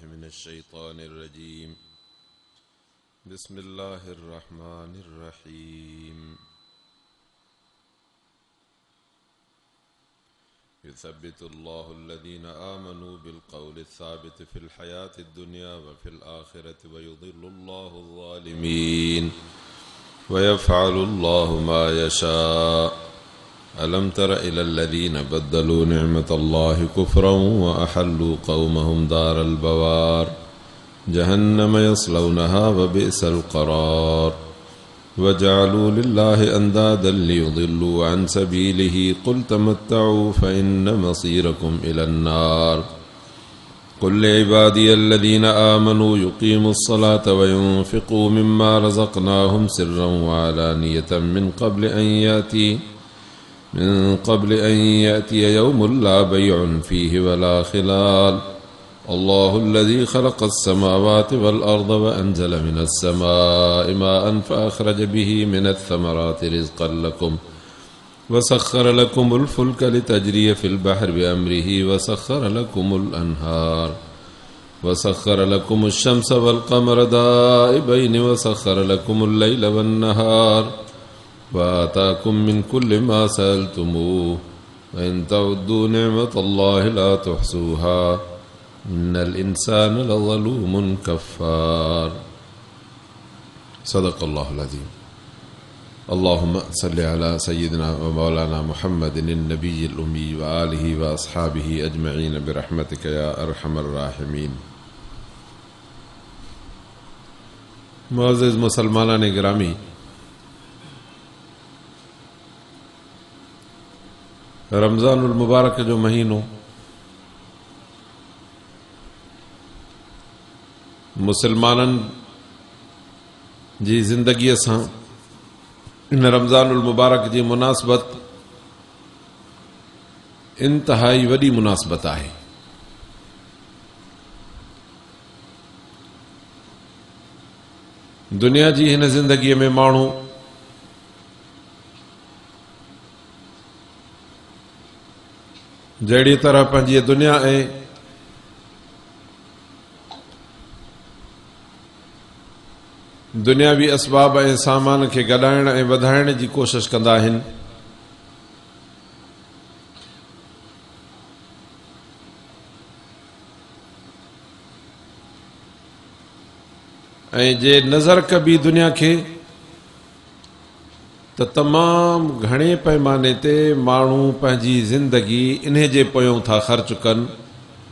من الشيطان الرجيم بسم الله الرحمن الرحيم يثبت الله الذين آمنوا بالقول الثابت في الحياة الدنيا وفي الآخرة ويضل الله الظالمين ويفعل الله ما يشاء ألم تر إلى الذين بدلوا نعمة الله كفرا وأحلوا قومهم دار البوار جهنم يصلونها وبئس القرار وجعلوا لله أندادا ليضلوا عن سبيله قل تمتعوا فإن مصيركم إلى النار قل لعبادي الذين آمنوا يقيموا الصلاة وينفقوا مما رزقناهم سرا وعلانية من قبل أن يأتي من قبل أن يأتي يوم لا بيع فيه ولا خلال الله الذي خلق السماوات والأرض وأنزل من السماء ماء فأخرج به من الثمرات رزقا لكم وسخر لكم الفلك لتجري في البحر بأمره وسخر لكم الأنهار وسخر لكم الشمس والقمر دائبين وسخر لكم الليل والنهار وآتاكم من كل ما سألتموه وإن تعدوا نعمة الله لا تحصوها إن الإنسان لظلوم كفار صدق الله العظيم اللهم صل على سيدنا ومولانا محمد النبي الأمي وآله وأصحابه أجمعين برحمتك يا أرحم الراحمين معزز مسلمانان گرامي رمضان المبارڪ جو مهينو مسلمانن جي زندگيء سان ان رمضان المبارڪ جي مناسبت انتهائي وڏي مناسبت آهي. دنيا جي هن زندگيء ۾ ماڻهو جهڙيء طرح پنهنجيء دنيا ۽ دنياوي اسباب ۽ سامان کي گڏائڻ ۽ وڌائڻ جي ڪوشش ڪندا آهن. ۽ جي نظر ڪبي دنيا کي ته تمام گهڻي پئماني تي ماڻهو پنهنجي زندگي انهي جي پويون ٿا خرچ ڪن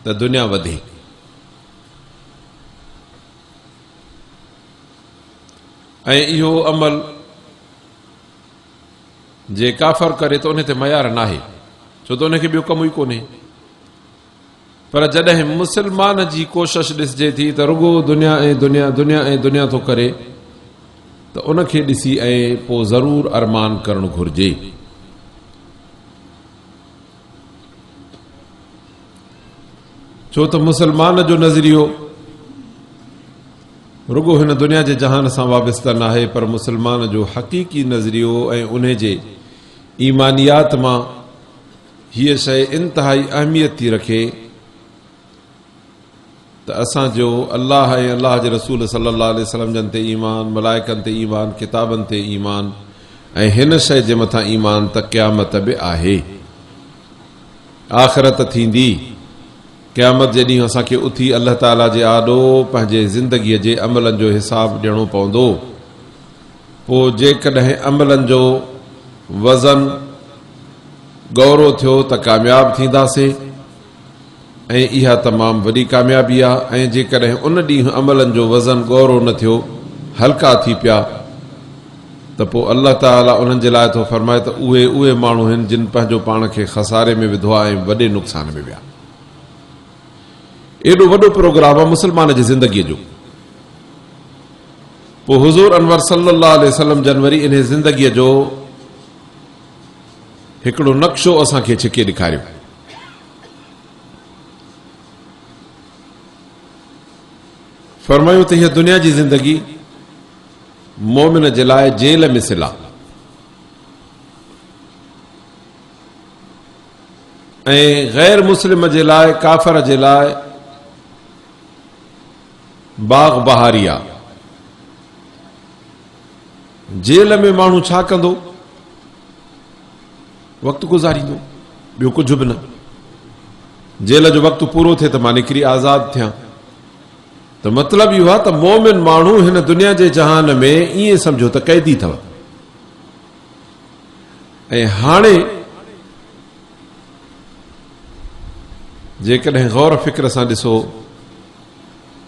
ته دنيا وڌي. ۽ اهو عمل جي ڪافر ڪري ته انهي تي ميار ناهي ڇو ته انهي کي ٻيو ڪم ئي ڪونهي. پر جڏهن مسلمان جي ڪوشش ڏسجي ٿي ته رڳو دنيا ۽ دنيا، دنيا ۽ دنيا ٿو ڪري ته ان کي ڏسي ۽ پوء ضرور ارمان ڪرڻ گهرجي. ڇو ته مسلمان جو نظريو رڳو هن دنيا جي جهان سان وابسته ناهي پر مسلمان جو حقيقي نظريو ۽ انهي جي ايمانيات مان هيء شيء انتهائي اهميت ٿي رکي ته اسان جو الله ۽ الله جي رسول صلي الله عليه وسلم جن تي ايمان، ملائڪن تي ايمان، ڪتابن تي ايمان ۽ هن شيء جي مٿان ايمان ته قيامت به آهي. آخرت ٿيندي. قيامت جي ڏينهن اسان کي اٿي الله تعاليٰ جي آڏو پنهنجي زندگيء جي عملن جو حساب ڏيڻو پوندو. پوء جيڪڏهن عملن جو وزن ڳورو ٿيو ته ڪامياب ٿينداسين ۽ اها تمام وڏي ڪاميابي آ ۽ جيڪڏهن ان ڏينهن عملن جو وزن ڳورو نه ٿيو، هلڪا ٿي پيا، ته پوء الله تعالي انهن جي لاء ٿو فرمائي ته اهي اهي ماڻهو هن جن پنهنجو پاڻ کي خساري ۾ وڌو آ ۽ وڏي نقصان ۾ ويا. ايڏو وڏو پروگرام آ مسلمان جي زندگيء جو. پوء حضور انور صلي الله عليه وسلم جن وري انهي زندگيء جو هڪڙو نقشو اسان کي ڇڪي ڏيکاريو. فرمايو ته هيء دنيا جي زندگي مومن جي لاء جيل مثل آ ۽ غير مسلم جي لاء، ڪافر جي لاء باغ بهاري آ. جيل ۾ ماڻهو ڇا ڪندو؟ وقت گذاريندو، ٻيو ڪجهه به نه. جيل جو وقت پورو ٿئي ته مان نڪري آزاد ٿيان. ته مطلب اهو آهي ته مومن ماڻهو هن دنيا جي جهان ۾ ائين سمجهو ته قيدي اٿو ۽ هاڻي جيڪڏهن غور فڪر سان ڏسو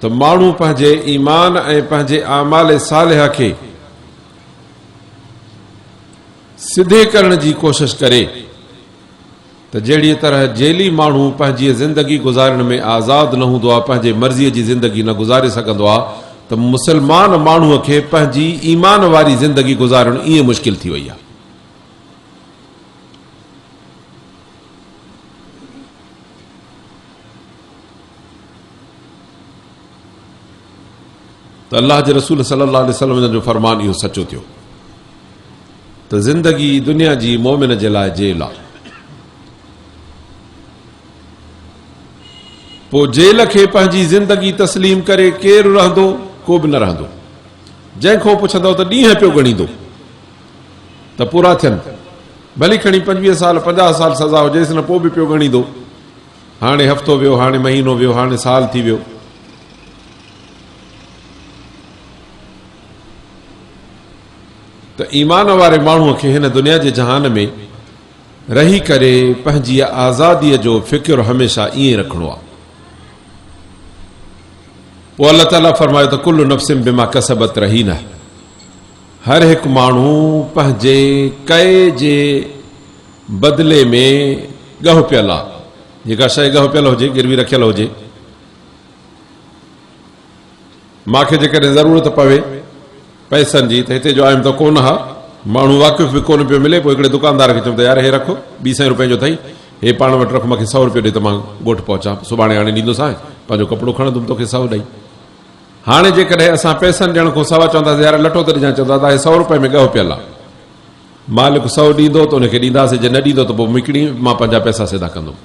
ته ماڻهو پنهنجي ايمان ۽ پنهنجي اعمال صالحه کي سڌي ڪرڻ جي ڪوشش ڪري ته جهڙيء طرح جيلي ماڻهو پنهنجيء زندگي گذارڻ ۾ آزاد نه هوندو آهي، پنهنجي مرضيء جي زندگي نه گذاري سگهندو آهي ته مسلمان ماڻهوء کي پنهنجي ايمان واري زندگي گذارڻ ائين مشڪل ٿي وئي آهي. ته الله جي رسول صلي الله عليه وسلم جن جو فرمان اهو سچو ٿيو ته زندگي دنيا جي مومن جي لاء جيل آ. پوء جيل کي پنهنجي زندگي تسليم ڪري ڪير رهندو؟ ڪو به نه رهندو. جنهن کان پڇندؤ ته ڏينهن پيو ڳڻيندو ته پورا ٿين. ڀلي کڻي 25 سال 50 سال سزا هجيس نه پوء به پيو ڳڻيندو. هاڻي هفتو ويو، هاڻي مهينو ويو، هاڻي سال ٿي ويو. ته ايمان واري ماڻهوء کي هن دنيا جي جهان ۾ رهي ڪري پنهنجيء آزاديء جو فڪر هميشه ائين رکڻو آهي. پوء الله تعاليٰ فرمايو ته ڪل نفس بما ڪسبت رهينه، هر هڪ ماڻهو پنهنجي ڪئي جي بدلي ۾ ڳهه پيل آهي، جيڪا شيء ڳهه پيل هجي، گروي رکيل هجي. مان کي جيڪڏهن ضرورت پوي پئسن جي ته هتي جو آيم ته ڪونه ها، ماڻهو واقف به ڪونه پيو ملي، پوء هڪڙي دڪاندار کي چيم ته يار هي رک، ٻي سئين روپين جو اٿئي، هي پاڻ وٽ رک، مان کي سئو روپيو ڏي ته مان ڳوٺ پهچان، سڀاڻي آڻي ڏيندوسانء، پنهنجو ڪپڙو کڻندم توکي سئو ڏئي. هاڻي جيڪڏهن اسان پئسن ڏيڻ کان سوا چونداسين يار لٽو ته ڏجان، چوندا ته هي سئو روپين ۾ ڳهه پيل آ. مالڪ سئو ڏيندو ته ان کي ڏينداسين، جي نه ڏيندو ته پوء مڪڙي مان پنهنجا پئسا سڌا ڪندم.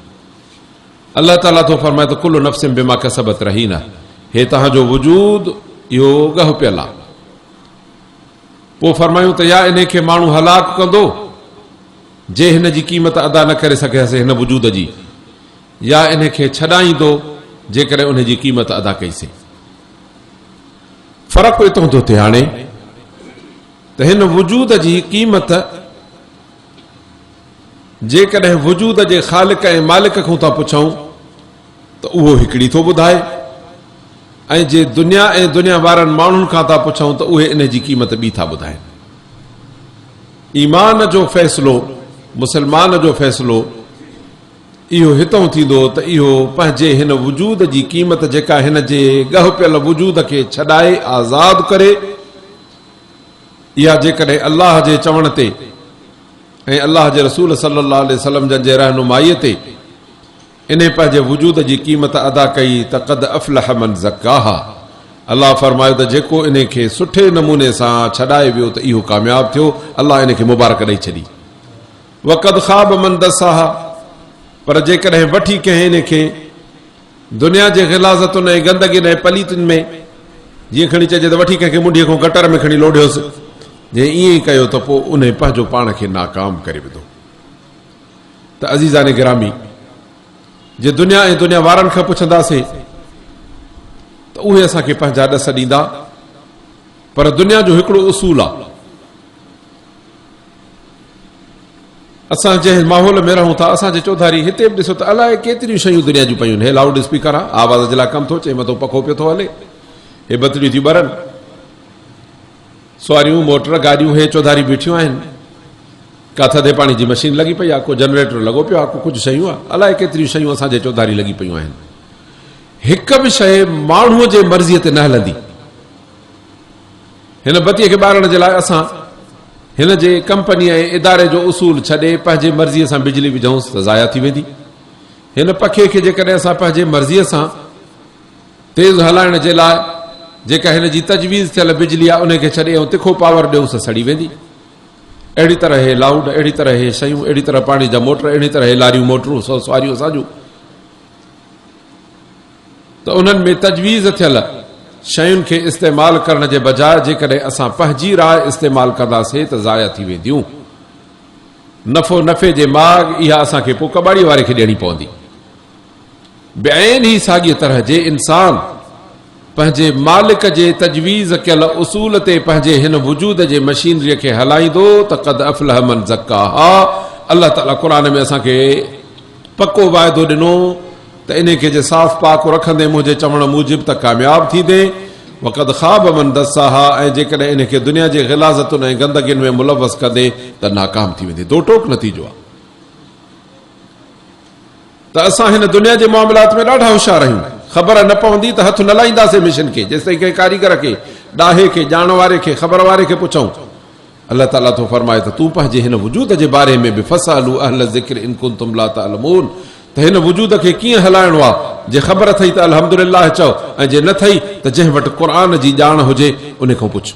الله تعاليٰ ٿو فرمائي ته ڪل نفس بما ڪسبت رهينه، هي توهان جو وجود اهو ڳهه پيل آهي. پوء فرمايون ته يا انهي کي ماڻهو هلاڪ ڪندو جي هن جي قيمت ادا نه ڪري سگهياسين هن وجود جي، يا انهي کي ڇڏائيندو جيڪڏهن انهي جي قيمت ادا ڪئيسين. فرق اتو ٿو ٿئي هاڻي ته هن وجود جي قيمت جيڪڏهن وجود جي خالق ۽ مالڪ کان ٿا پڇون ته اهو هڪڙي ٿو ٻڌائي ۽ جي دنيا ۽ دنيا وارن ماڻهن کان ٿا پڇون ته اهي ان جي قيمت ٻي ٿا ٻڌائين. ايمان جو فيصلو، مسلمان جو فيصلو اهو هتئون ٿيندو ته اهو پنهنجي هن وجود جي قيمت جيڪا هن جي ڳهه پيل وجود کي ڇڏائي آزاد ڪري، اها جيڪڏهن الله جي چوڻ تي ۽ الله جي رسول صلي الله عليه وسلم جن جي رهنمائيء تي انهي پنهنجي وجود جي قيمت ادا ڪئي ته قد افلح من زڪاها، الله فرمايو ته جيڪو انهي کي سٺي نموني سان ڇڏائي ويو ته اهو ڪامياب ٿيو، الله انهي کي مبارڪ ڏئي ڇڏي. وقد خاب من دساها، پر جيڪڏهن وٺي ڪنهن انهي کي دنيا جي غلاظتن ۽ گندگين ۽ پليتين ۾، جيئن کڻي چئجي ته وٺي ڪنهن کي منڍيء کان گٽر ۾ کڻي لوڙهيوس، جي ائين ئي ڪيو ته پوء انهي پنهنجو پاڻ کي ناڪام ڪري وڌو. ته عزيزان گرامي! جي دنيا ۽ دنيا وارن کان پڇنداسين ته اهي اسان کي پنهنجا ڏس ڏيندا، پر دنيا جو هڪڙو اصول آ. اسان جنهن ماحول ۾ رهون ٿا، اسان جي چوڌاري هتي به ڏسو ته الائي ڪيتريون شيون دنيا جون پيون آهن. هي لائوڊ اسپيڪر آ، آواز جي لاء ڪم ٿو اچي، مٿو پکو پيو ٿو هلي، هي بتڙيون ٿيون ٻرن، سواريون، موٽر، گاڏيون هي چوڌاري بيٺيون آهن، ڪا ٿڌي پاڻي جي مشين لڳي پئي آ، ڪو جنريٽر لڳو پيو آ، ڪو ڪجهه شيون آ، الائي ڪيتريون شيون اسان جي چوڌاري لڳي پيون آهن. هڪ به شيء ماڻهوء جي مرضيء تي نه هلندي. هن بتيء کي ٻارڻ جي لاء اسان هن جي ڪمپنيء ۽ اداري جو اصول ڇڏي پنهنجي مرضيء سان بجلي وجهونس ته ضايع ٿي ويندي. هن پکي کي جيڪڏهن اسان پنهنجي مرضيء سان تيز هلائڻ جي لاء جيڪا هن جي تجويز ٿيل بجلي آهي ان کي ڇڏي ۽ تکو پاور ڏيونس ته سڙي ويندي. اهڙي طرح هي لائوڊ، اهڙي طرح هي شيون، اهڙي طرح پاڻي جا موٽر، اهڙي طرح هي لاريون موٽرون سواريون اسان جون. ته انهن ۾ تجويز ٿيل شين کي استعمال ڪرڻ جي بجاء جيڪڏهن اسان پنهنجي راء استعمال ڪنداسين ته ضايع ٿي وينديون. نفعو نفعي جي ماڳ اها اسان کي پوء ڪٻاڙي واري کي ڏيڻي پوندي. بعين هي ساڳيء طرح جي انسان پنهنجي مالڪ جي تجويز ڪيل اصول تي پنهنجي هن وجود جي مشينريء کي هلائيندو ته قد افلح من زڪاها الله تعاليٰ قرآن ۾ اسان کي پڪو واعدو ڏنو ته انهي کي جي صاف پاڪ رکندين منهنجي چوڻ موجب ته ڪامياب ٿيندين وقد خاب من دساها ۽ جيڪڏهن انهي کي دنيا جي غلاظتن ۽ گندگين ۾ ملوث ڪندين ته ناڪام ٿي ويندين دو ٽوڪ نتيجو آهي. ته اسان هن دنيا جي معاملات ۾ ڏاڍا هوشيار آهيون، خبر نه پوندي ته هٿ نه لائينداسين مشن کي، جيستائين ڪنهن ڪاريگر کي، ڏاهي کي، ڄاڻ واري کي، خبر واري کي پڇون. الله تعاليٰ ٿو فرمائي ته تون پنهنجي هن وجود جي باري ۾ به فاسألوا اهل الذڪر ان ڪنتم لا تعلمون ته هن وجود کي ڪيئن هلائڻو آهي، جي خبر اٿئي ته الحمدلله چئو ۽ جي نه ٿئي ته جنهن وٽ قرآن جي ڄاڻ هجي ان کان پڇ.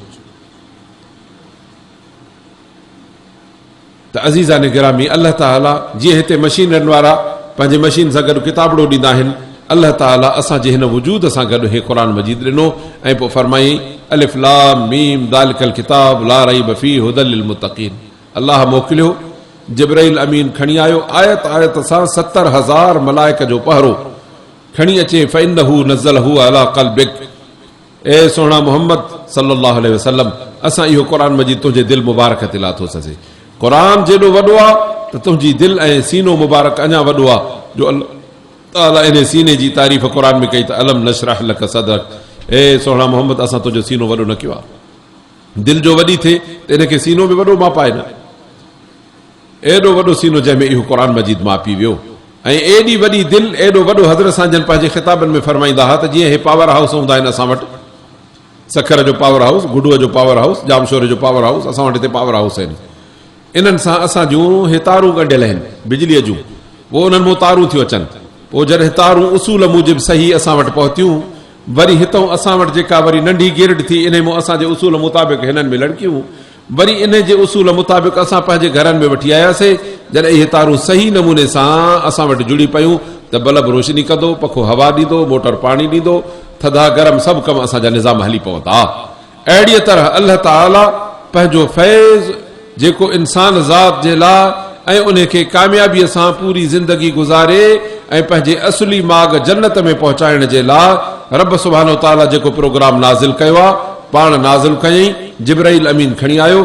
ته عزيزان گرامي الله تعالي جيئن هتي مشينرين وارا پنهنجي مشين سان گڏ ڪتابڙو ڏيندا آهن الله تعالي اسان جي هن وجود سان گڏ هي قرآن مجيد ڏنو ۽ پوء فرمايائين الف لام ميم ذلڪ الڪتاب لا ريب فيه هدي للمتقين الله موڪليو جبرائيل امين کڻي آيو آيت آيت سان 70000 ملائڪ جو پهرو کڻي اچي فانه نزله علي قلبک اي سهڻا محمد صلّي اللّٰه عليه وسلّم! اسان اهو قرآن مجيد تنهنجي دل مبارڪ تي لاٿوسسي. قرآن جيڏو وڏو آ ته تنهنجي دل ۽ سينو مبارڪ اڃا وڏو آ جو الله تعاليٰ انهي سيني جي تعريف قرآن ۾ ڪئي ته الم نشرح لک صدرک اي سهڻا محمد اسان تنهنجو سينو وڏو نه ڪيو آ. دل جو وڏي ٿئي ته ان کي سينو به وڏو ماپائي نه. ايڏو وڏو سينو جنهن ۾ اهو قرآن مجيد ماپي ويو ۽ ايڏي وڏي دل ايڏو وڏو حضرت سائين جن پنهنجي خطابن ۾ فرمائيندا ها ته جيئن هي پاور هائوس هوندا آهن اسان وٽ سکر جو پاور هائوس گڊوء جو پاور هائوس ڄامشوري جو پاور هائوس اسان وٽ هتي پاور هائوس آهن انهن سان اسان جون هي تارون ڳنڍيل آهن بجليء جون پوء انهن مون تارون ٿيون اچن پوء جڏهن تارون اصول موجب صحيح اسان وٽ پهتيون وري هتئون اسان وٽ جيڪا وري ننڍي گرڊ ٿي انهي مون اسان جي اصول مطابق هنن ۾ لڙڪيون وري انهي جي اصول مطابق اسان پنهنجي گهرن ۾ وٺي آياسي، جڏهن اهي تارون صحيح نموني سان اسان وٽ جڙي پيون ته بلب روشني ڪندو، پکو هوا ڏيندو، موٽر پاڻي ڏيندو، ٿڌا گرم سڀ ڪم اسان جا نظام هلي پوندا. اهڙيء طرح الله تعاليٰ پنهنجو فيض جيڪو انسان ذات جي لاء ۽ انهي کي ڪاميابيء سان پوري زندگي گذاري ۽ پنهنجي اصلي ماڳ جنت ۾ پهچائڻ جي لاء رب سبحانه وتعاليٰ جيڪو پروگرام نازل ڪيو آهي، پاڻ نازل ڪيائين، جبرائيل امين کڻي آيو،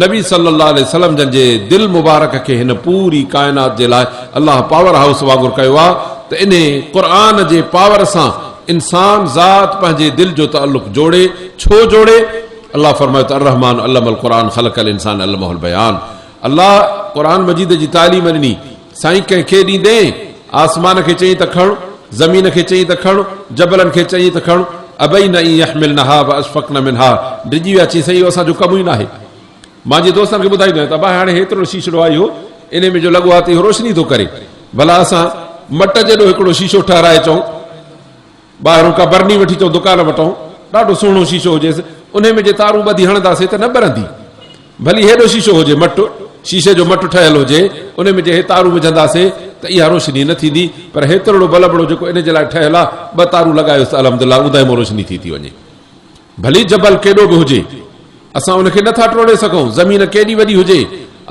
نبي صلّي اللّٰه عليه وسلّم جن جي دل مبارڪ کي هن پوري ڪائنات جي لاء الله پاور هائوس وانگر ڪيو آ ته انهي قرآن جي پاور سان انسان ذات پنهنجي دل جو تعلق جوڙي، ڇو جوڙي؟ الله فرمايو ته الرحمٰن علّم القرآن خلق الانسان علّمه البيان الله قرآن مجيد جي تعليم ڏني، سائين ڪنهن کي ڏيندين؟ آسمان کي چئين ته کڻ، زمين کي چئين ته کڻ، جبلن کي چئين ته کڻ، ابين ان يحملنها واشفقن منها، ڊڄي ويا چئين سائين اهو اسان جو ڪم ئي ناهي. مان جي دوستن کي ٻڌائيندو آهيان ته ابا هاڻي هيترو شيشڙو آهي اهو انهي ۾ جو لڳو آهي ته اهو روشني ٿو ڪري، ڀلا اسان مٽ جيڏو هڪڙو شيشو ٺهرائي چئون، ٻاهرون ڪا برني وٺي اچون دڪان وٽئون، ڏاڍو سهڻو شيشو هجيس، انهي ۾ جي تارون ٻڌي هڻنداسين ته نه ٻرندي. ڀلي هيڏو شيشو هجي، مٽ، شيشي جو مٽ ٺهيل هجي، انهي ۾ جي هي تارون وجهنداسين ته اها روشني نه ٿيندي، پر هيترڙو بلبڙو جيڪو انهي جي لاء ٺهيل آ، ٻه تارون لڳايوس ته الحمدلله اونداهي مان روشني ٿي ٿي وڃي. ڀلي جبل ڪيڏو به هجي، اسان ان کي نه ٿا ٽوڙي سگهون، زمين ڪيڏي وڏي هجي،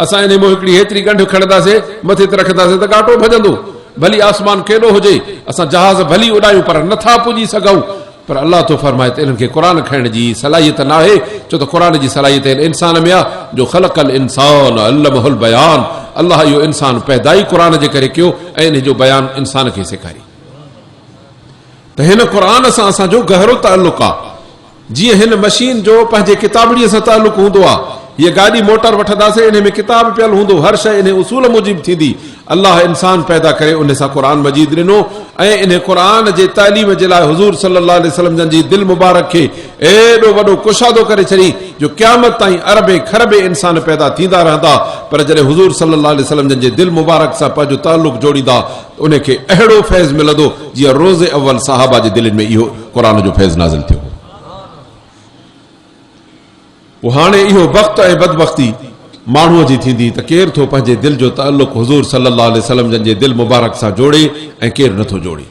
اسان انهي مان هڪڙي هيتري ڳنڍ کڻنداسين، مٿي تي رکنداسين ته ڳاٽو ڀڄندو. ڀلي آسمان ڪيڏو هجي، اسان جهاز ڀلي اڏايون پر نه ٿا پڄي سگهون. پر الله ٿو فرمائي ته انهن کي قرآن کڻڻ جي صلاحيت ناهي، ڇو ته قرآن جي صلاحيت هن انسان ۾ آهي جو خلق الانسان علمه البيان، الله اهو انسان پيدا ئي قرآن جي ڪري ڪيو ۽ انهي جو بيان انسان کي سيکاري. ته هن قرآن سان اسان جو گهرو تعلق آ. جيئن هن مشين جو پنهنجي ڪتابڙيء سان تعلق هوندو آ. هيء گاڏي موٽر وٺنداسين انهي ۾ ڪتاب پيل هوندو هر شيء انهي اصول موجب ٿيندي. الله انسان پيدا ڪري انهي سان قرآن مجيد ڏنو ۽ انهي قرآن جي تعليم جي لاء حضور صلي الله عليه وسلم جن جي دل مبارڪ کي ايڏو وڏو ڪشادو ڪري ڇڏيائين جو قيامت تائين اربين کربين انسان پيدا ٿيندا رهندا پر جڏهن حضور صلي الله عليه وسلم جن جي دل مبارڪ سان پنهنجو تعلق جوڙيندا ته انهي کي اهڙو فيض ملندو جيئن روز اول صحابه جي دلين ۾ اهو قرآن جو فيض نازل ٿيو هو. پوء هاڻي اهو بخت ۽ بدبختي ماڻهوء جي ٿيندي ته ڪير ٿو پنهنجي دل جو تعلق حضور صلي الله عليه وسلم جن جي دل مبارڪ سان جوڙي ۽ ڪير نٿو جوڙي.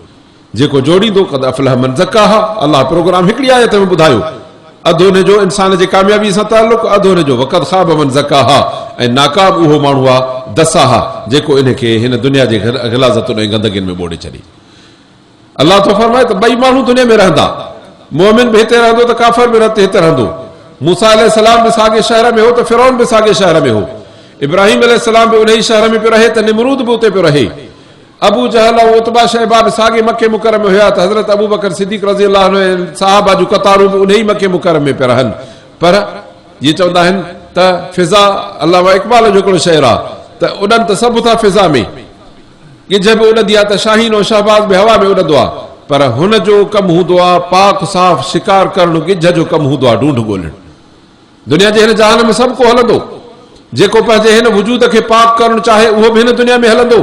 جيڪو جوڙيندو قد افلح من زڪاها. الله پروگرام هڪڙي آيت ۾ ٻڌايو. اڌ ان جو انسان جي ڪاميابي سان تعلق، اڌ ان جو وقد خاب من زڪاها ۽ ناڪام اهو ماڻهو آ دساها جيڪو ان کي هن دنيا جي غلاظتن ۽ گندگين ۾ ٻوڙي ڇڏي. الله ٿو فرمائي ته ٻئي ماڻهو دنيا ۾ رهندا، مؤمن به هتي رهندو ته ڪافر به هتي رهندو. موسيٰ عليه السلام به ساڳئي شهر ۾ هو ته فرعون به ساڳئي شهر ۾ هو. ابراهيم عليه السلام به انهيء شهر ۾ پيو رهي ته نمرود به اتي پيو رهي. ابو جهل ۽ عتبه شيبه به ساڳئي مڪي مڪرم ۾ هيا ته حضرت ابوبڪر صديق رضي الله عنه ۽ صحابه جون قطارون به انهيء مڪي مڪرم ۾ پيا رهن. پر جيئن چوندا آهن ته فضا، علامه اقبال جو هڪڙو شعر آهي ته اڏن ته سڀ ٿا فضا ۾. ڳجهه به اڏندي آ ته شاهين ۽ شهباز به هوا ۾ اڏندو آ، پر هن جو ڪم هوندو آ پاڪ صاف شڪار ڪرڻ، ڳجهه جو ڪم هوندو آ ڍونڍ ڳولڻ. دنيا جي هن جهان ۾ سڀ ڪو هلندو. جيڪو پنهنجي هن وجود کي پاڪ ڪرڻ چاهي اهو به هن دنيا ۾ هلندو.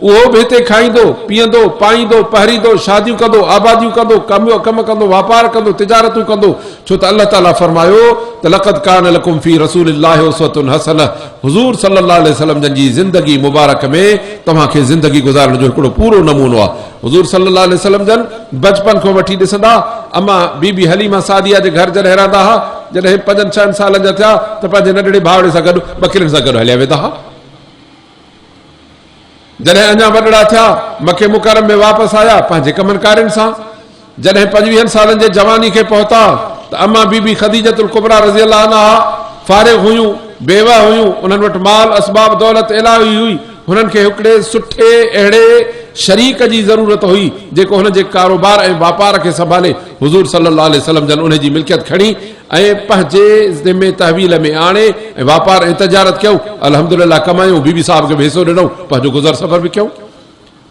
اهو به هتي کائيندو، پيئندو، پائيندو، پهريندو، شاديون ڪندو، آباديون ڪندو، ڪم ڪندو، واپار ڪندو، تجارتون ڪندو، ڇو ته الله تعاليٰ فرمايو ته لقد ڪان لڪم في رسول الله اسوة حسنة حضور صلي الله عليه وسلم جن جي زندگي مبارڪ ۾ توهان کي زندگي گذارڻ جو هڪڙو پورو نمونو آهي. حضور صلي الله عليه وسلم جن بچپن کان وٺي ڏسندا اما بي بي حليمه سعديه جي گهر جڏهن رهندا ها، جڏهن پنجن ڇهن سالن جا ٿيا ته پنهنجي ننڍڙي ڀائڙي سان گڏ ٻڪرين سان گڏ هليا ويندا ها. جڏهن اڃا وڏڙا ٿيا، مڪي مڪرم ۾ واپس آيا، پنهنجي ڪمن ڪارين سان. جڏهن پنجويهن سالن جي جواني کي پهتا ته امان بي بي خديجة الڪبريٰ رضي الله عنها فارغ هيون، بيوه هيون، انهن وٽ مال، اسباب، دولت الاهي هئي، هنن کي هڪڙي سٺي اهڙي شريڪ جي ضرورت هئي، جيڪو هنن جي ڪاروبار ۽ واپار کي سنڀالي. حضور صلي الله عليه وسلم جن انهي جي ملڪيت کڻي ۽ پنهنجي ذمي تحويل ۾ آڻي ۽ واپار ۽ تجارت ڪيائون. الحمدلله ڪمايائون، بي بي صاحب کي به حصو ڏنائون، پنهنجو گذر سفر به ڪيائون.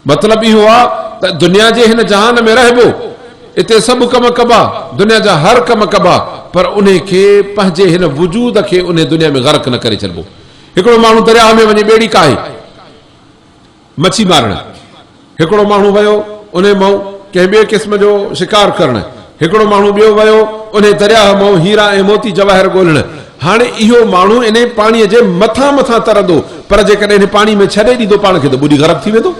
مطلب اهو آ ته دنيا جي هن جهان ۾ رهبو، اتي سڀ ڪم ڪبا، دنيا جا هر ڪم ڪبا، پر انهي کي پنهنجي هن وجود کي انهي دنيا ۾ غرق نه ڪري ڇڏبو. هڪڙو ماڻهو درياهه ۾ وڃي ٻيڙي ڪاهي. مڇي مارڻ، هڪڙو ماڻهو ويو انهي مئون ڪنهن ٻئي قسم جو شڪار ڪرڻ، هڪڙو ماڻهو ٻيو ويو انهي درياهه مئون هيرا ۽ موتي جواهر ڳولڻ. هاڻي اهو ماڻهو انهي پاڻيء جي مٿان مٿان ترندو، پر جيڪڏهن انهي پاڻي ۾ ڇڏي ڏيندو پاڻ کي ته ٻڏي غرق ٿي ويندو.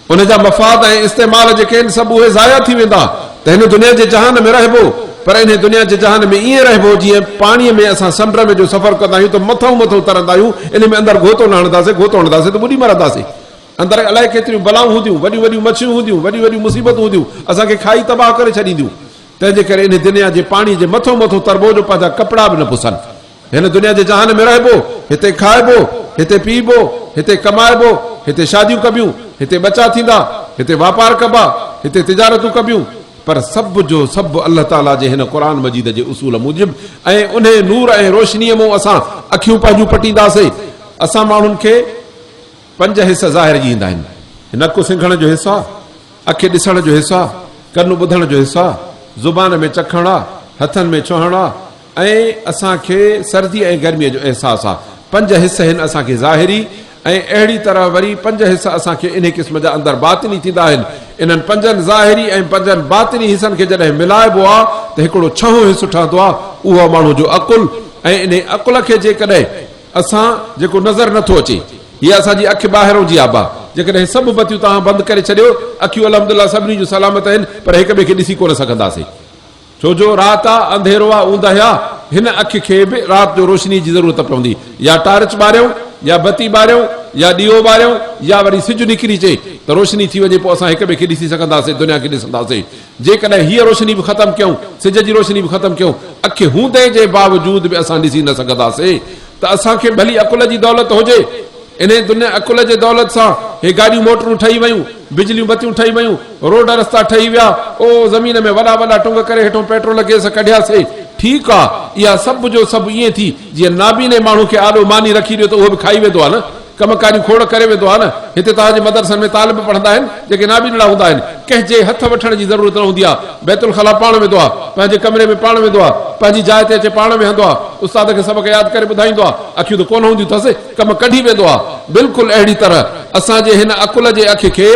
ان جا مفاد ۽ استعمال جيڪي آهن سڀ اهي ضايع ٿي ويندا ته هن دنيا جي جهان ۾ رهبو پر انهي دنيا جي جهان ۾ ائين رهبو جيئن پاڻيء ۾ اسان سمنڊ ۾ جو سفر ڪندا آهيون ته مٿئون مٿئون ترندا آهيون انهي ۾ اندر گهوتو نه هڻنداسين گهوتو هڻنداسين ته ٻڏي مرنداسين اندر الائي ڪيتريون بلائون هونديون وڏيون وڏيون مڇيون هونديون وڏيون وڏيون مصيبتون هونديون اسان کي کائي تباهه ڪري ڇڏينديون تنهن جي ڪري انهي دنيا جي پاڻي جي مٿئون مٿئون تربو جو پنهنجا ڪپڙا به نه پسن. هن دنيا جي جهان ۾ رهبو، هتي کائبو، هتي پيئبو، هتي ڪمائبو، هتي شاديون ڪبيون، هتي ٻچا ٿيندا، هتي واپار ڪبا، هتي تجارتون ڪبيون، پر سڀ جو سڀ الله تعاليٰ جي هن قرآن مجيد جي اصول موجب ۽ انهي نور ۽ روشنيء مون اسان اکيون پنهنجون پٽينداسين. اسان ماڻهن کي پنج حس ظاهر جي ايندا آهن، نڪ سنگهڻ جو حس آ، اک ڏسڻ جو حس آ، ڪن ٻڌڻ جو حس آ، زبان ۾ چکڻ آ، هٿن ۾ ڇهڻ آ، ۽ اسان کي سردي ۽ گرميء جو احساس آ. پنج حس هن اسان کي ظاهري ۽ اهڙي طرح وري پنج حس اسان کي انهي قسم جا اندر باطني ٿيندا آهن. انهن پنجن ظاهري ۽ پنجن باطني حصن کي جڏهن ملائبو آ ته هڪڙو ڇهون حصو ٺهندو آ، اهو آ ماڻهو جو عقل ۽ انهي عقل کي جيڪڏهن اسان جيڪو نظر نه ٿو اچي، هيء اسان جي اک ٻاهرئون جي آبا، جيڪڏهن سڀ بتيون توهان بند ڪري ڇڏيو، اکيون الحمدلله سڀني جون سلامت آهن پر هڪ ٻئي کي ڏسي ڪونه سگهنداسين. ڇو جو رات آ، انڌيرو آ، اوندهه آ، هن اک کي به رات جو روشنيء جي ضرورت پوندي. يا ٽارچ ٻاريون، يا بتي ٻاريون، يا ڏيئو ٻاريون، يا وري سج نڪري اچي ته روشني ٿي وڃي پوء اسان هڪ ٻئي کي ڏسي سگهنداسين، دنيا کي ڏسنداسين. جيڪڏهن هيء روشني به ختم ڪيون، سج جي روشني به ختم ڪيون، اک هوندي جي باوجود به اسان ڏسي نه سگهنداسين ته اسان کي ڀلي عقل جي دولت هجي، انهيء دنيا عقل جي دولت سان هي گاڏيون موٽرون ٺهي ويون، بجليون بتيون ٺهي ويون، روڊ رستا ٺهي ويا، او زمين ۾ وڏا وڏا ٽنگ ڪري هيٺون پيٽرول گئس ڪڍياسي، ٺيڪ آ، اها سڀ جو سڀ ائين ٿي جيئن نابيني ماڻهو کي آڏو ماني رکي ڏيو ته اهو به کائي ويندو آ نه، ڪم ڪاريون کوڙ ڪري ويندو آ نه، هتي توهان جي مدرسن ۾ طالب پڙهندا آهن، جيڪي نابينڙا هوندا آهن، ڪنهن جي هٿ وٺڻ جي ضرورت نه هوندي آ، بيت الخلا پاڻ ويندو آ، پنهنجي ڪمري ۾ پاڻ ويندو آ، پنهنجي جاء تي اچي پاڻ ويهندو آ، استاد کي سبق ياد ڪري ٻڌائيندو آ، اکيون ته ڪونه هونديون اٿس، ڪم ڪڍي ويندو آ. بلڪل اهڙي طرح اسان جي هن عقل جي اک کي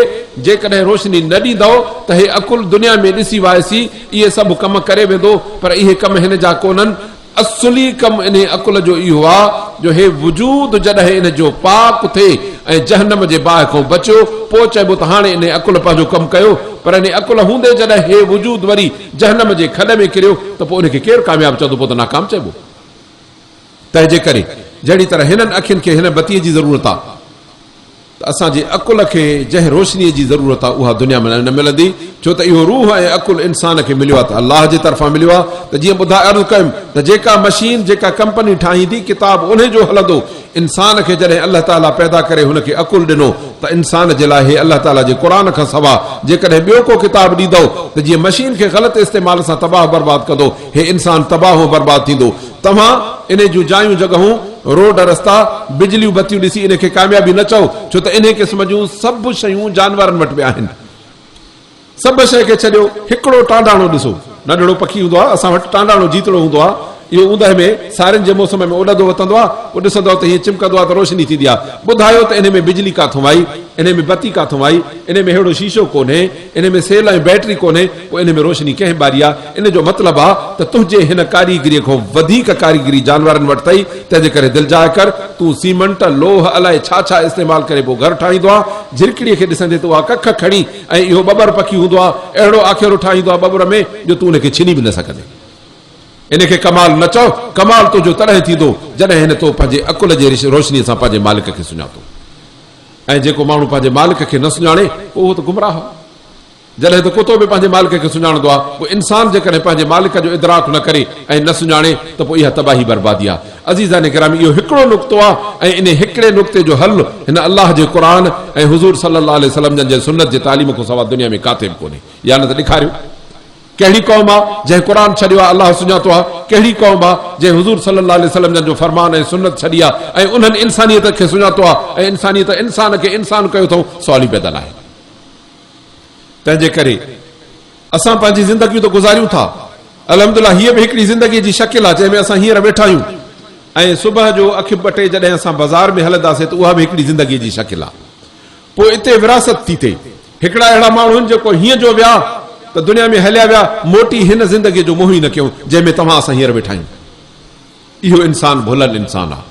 جيڪڏهن روشني نه ڏيندؤ ته هي عقل دنيا ۾ ڏسي وائسي اهي سڀ ڪم ڪري ويندو پر اهي ڪم هن جا ڪونهن. اصلي ڪم انهي عقل جو اهو آ جو هي وجود جڏهن ان جو پاڪ ٿئي ۽ جهنم جي باهه کان بچيو، پوء چئبو ته هاڻي انهي عقل پنهنجو ڪم ڪيو، پر انهي عقل هوندي جڏهن هي وجود وري جهنم جي کڏ ۾ ڪريو ته پوء ان کي ڪير ڪامياب چوندو، پوء ته ناڪام چئبو. تنهن جي ڪري جهڙي طرح هنن اکين کي هن بتيء جي ضرورت آ ته اسان جي عقل کي جنهن روشنيء جي ضرورت آ اها دنيا ۾ نه ملندي ڇو ته اهو روح ۽ عقل انسان کي مليو آ ته الله جي طرفان مليو آ ته جيئن ٻڌا عرض ڪيم ته جيڪا مشين جيڪا ڪمپني ٺاهيندي ڪتاب انهي جو هلندو انسان کي جڏهن الله تعاليٰ پيدا ڪري هن کي عقل ڏنو ته انسان جي لاء هي الله تعاليٰ جي قرآن کان سوا جيڪڏهن ٻيو ڪو ڪتاب ڏيندؤ ته جيئن مشين کي غلط استعمال سان تباهه برباد ڪندو هي انسان تباهه و برباد ٿيندو. توهان انهي جون جايون جڳهون، روڊ رستا، بجليون بتيون ڏسي انهي کي ڪاميابي نه چئو، ڇو ته انهي قسم جون سڀ شيون جانورن وٽ به آهن. سڀ شيء کي ڇڏيو، هڪڙو ٽانڊاڻو ڏسو. ننڍڙو پکي هوندو آهي، اسان وٽ ٽانڊاڻو جيتڙو هوندو آهي. اهو اوندهه ۾ سارين جي موسم ۾ اڏندو وتندو آهي. پوء ڏسندؤ ته هيئن چمڪندو آهي ته روشني ٿيندي آهي. ٻڌايو ته انهي ۾ بجلي ڪاٿون آئي؟ انهي ۾ بتي ڪاٿون آئي؟ انهي ۾ ههڙو شيشو ڪونهي. انهي ۾ سيل ۽ بيٽري ڪونهي، پوء انهي ۾ روشني ڪنهن ٻاري آ؟ ان جو مطلب آ ته تنهنجي هن ڪاريگريء کان وڌيڪ ڪاريگري جانورن وٽ اٿئي، تنهنجي ڪري دلجاء ڪر، تون سيمنٽ، لوهه الائي ڇا ڇا استعمال ڪري پوء گهر ٺاهيندو آن، جهرڪڙيء کي ڏسندين ته اها ڪک کڻي ۽ اهو ٻٻر پکي هوندو آ، اهڙو آکيرو ٺاهيندو آ ٻٻر ۾ جو تون ان کي ڇني به نه سگهندين. ان کي ڪمال نه چئو، ڪمال تنهنجو تڏهن ٿيندو، جڏهن هن تو پنهنجي عقل جي روشنيء سان پنهنجي مالڪ کي سڃاتو. ۽ جيڪو ماڻهو پنهنجي مالڪ کي نه سڃاڻي پوء اهو ته گمراهه آهي. جڏهن ته ڪتو به پنهنجي مالڪ کي سڃاڻندو آهي، پوء انسان جيڪڏهن پنهنجي مالڪ جو ادراڪ نه ڪري ۽ نه سڃاڻي ته پوء اها تباهي بربادي آهي. عزيزان گرامي اهو هڪڙو نقطو آهي ۽ انهي هڪڙي نقطي جو حل هن الله جي قرآن ۽ حضور صلي الله عليه وسلم جن جي سنت جي تعليم کان سوا دنيا ۾ ڪاٿي به ڪونهي يا نه ته ڏيکاريو. ڪهڙي قوم آ جنهن قرآن ڇڏيو آ الله سڃاتو آ؟ ڪهڙي قوم آ جنهن حضور صلي الله عليه وسلم جن جو فرمان ۽ سنت ڇڏي آ ۽ انهن انسانيت کي سڃاتو آ ۽ انسانيت انسان کي انسان ڪيو اٿئون سوال ئي پيدا ناهي. تنهن جي ڪري اسان پنهنجي زندگيون ته گذاريون ٿا الحمدلله هيء به هڪڙي زندگي جي شڪل آ جنهن ۾ اسان هينئر ويٺا آهيون ۽ صبح جو اک ٻٽي جڏهن اسان بازار ۾ هلنداسين ته اها به هڪڙي زندگي جي شڪل آ. پوء اتي وراثت ٿي ٿئي. هڪڙا اهڙا ماڻهو آهن جيڪو هيئن جو ويا ته دنيا ۾ هليا ويا، موٽي هن زندگيء جو منهن ئي نه ڪيائون، جنهن ۾ توهان اسان هينئر ويٺا آهيون. اهو انسان ڀلل انسان آهي.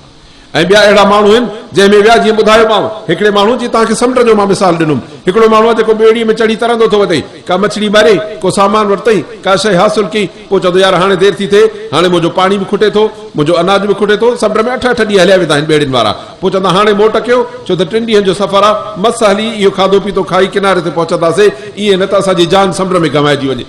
۽ ٻيا اهڙا ماڻهو آهن جنهن ۾ ويا جيئن ٻڌايومانو، هڪڙي ماڻهو جيئن توهان کي سمنڊ جو مان مثال ڏنم، هڪڙو ماڻهو آهي جيڪو ٻيڙيء ۾ چڙهي ترندو ٿو وتي، ڪا مڇڙي ماري، ڪو سامان ورتئين، ڪا شيء حاصل ڪئي، پوء چوندو يار هاڻي دير ٿي ٿئي، هاڻي منهنجو پاڻي به کٽي ٿو، منهنجو اناج به کٽي ٿو، سمنڊ ۾ اٺ اٺ ڏينهن هليا ويندا آهن ٻيڙين وارا، پوء چوندا هاڻي موٽ ڪيو، ڇو ته ٽن ڏينهن جو سفر آ، مس هلي اهو کاڌو پيتو کائي ڪناري تي پهچنداسي، ائين نه ته اسان جي جان سمنڊ ۾ گهمائجي وڃي.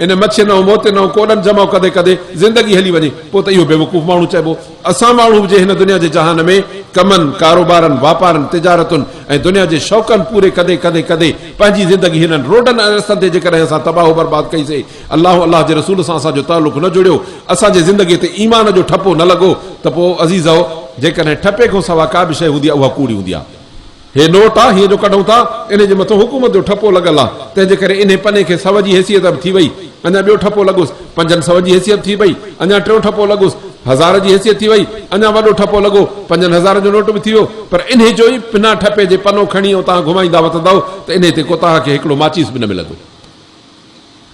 ان مڇين ۽ موتين ۽ ڪوڏن جمع ڪندي ڪندي زندگي هلي وڃي، پوء ته اهو بيوقوف ماڻهو چئبو. اسان ماڻهو به جي هن دنيا جي جهان ۾ ڪمن، ڪاروبارن، واپارن، تجارتن ۽ دنيا جي شوقن پوري ڪندي ڪندي ڪندي پنهنجي زندگي هنن روڊن ۽ رستن تي جيڪڏهن اسان تباهه و برباد ڪئي سي، الله الله جي رسول سان اسان جو تعلق نه جڙيو، اسان جي زندگي تي ايمان جو ٺپو نه لڳو ته پوء عزيزؤ! جيڪڏهن ٺپي کان سوا ڪا به شيء هوندي آهي اها ڪوڙي هوندي آهي. هي نوٽ آ، هيئن جو ڪڍون ٿا، انهي جي مٿون حڪومت جو ٺپو لڳل آ، تنهن جي ڪري انهي پني کي سو جي حيثيت به ٿي وئي، اڃا ٻيو ٺپو لڳس، پنجن سون جي حيثيت ٿي پئي، اڃا ٽيون ٺپو لڳس، هزار جي حيثيت ٿي وئي، اڃا وڏو ٺپو لڳو، 5000 جو نوٽ به ٿي ويو، پر انهي جو ئي بنا ٺپي جي پنو کڻي ۽ توهان گهمائيندا وتندؤ ته انهي تي ڪو توهان کي هڪڙو ماچيس به نه ملندو.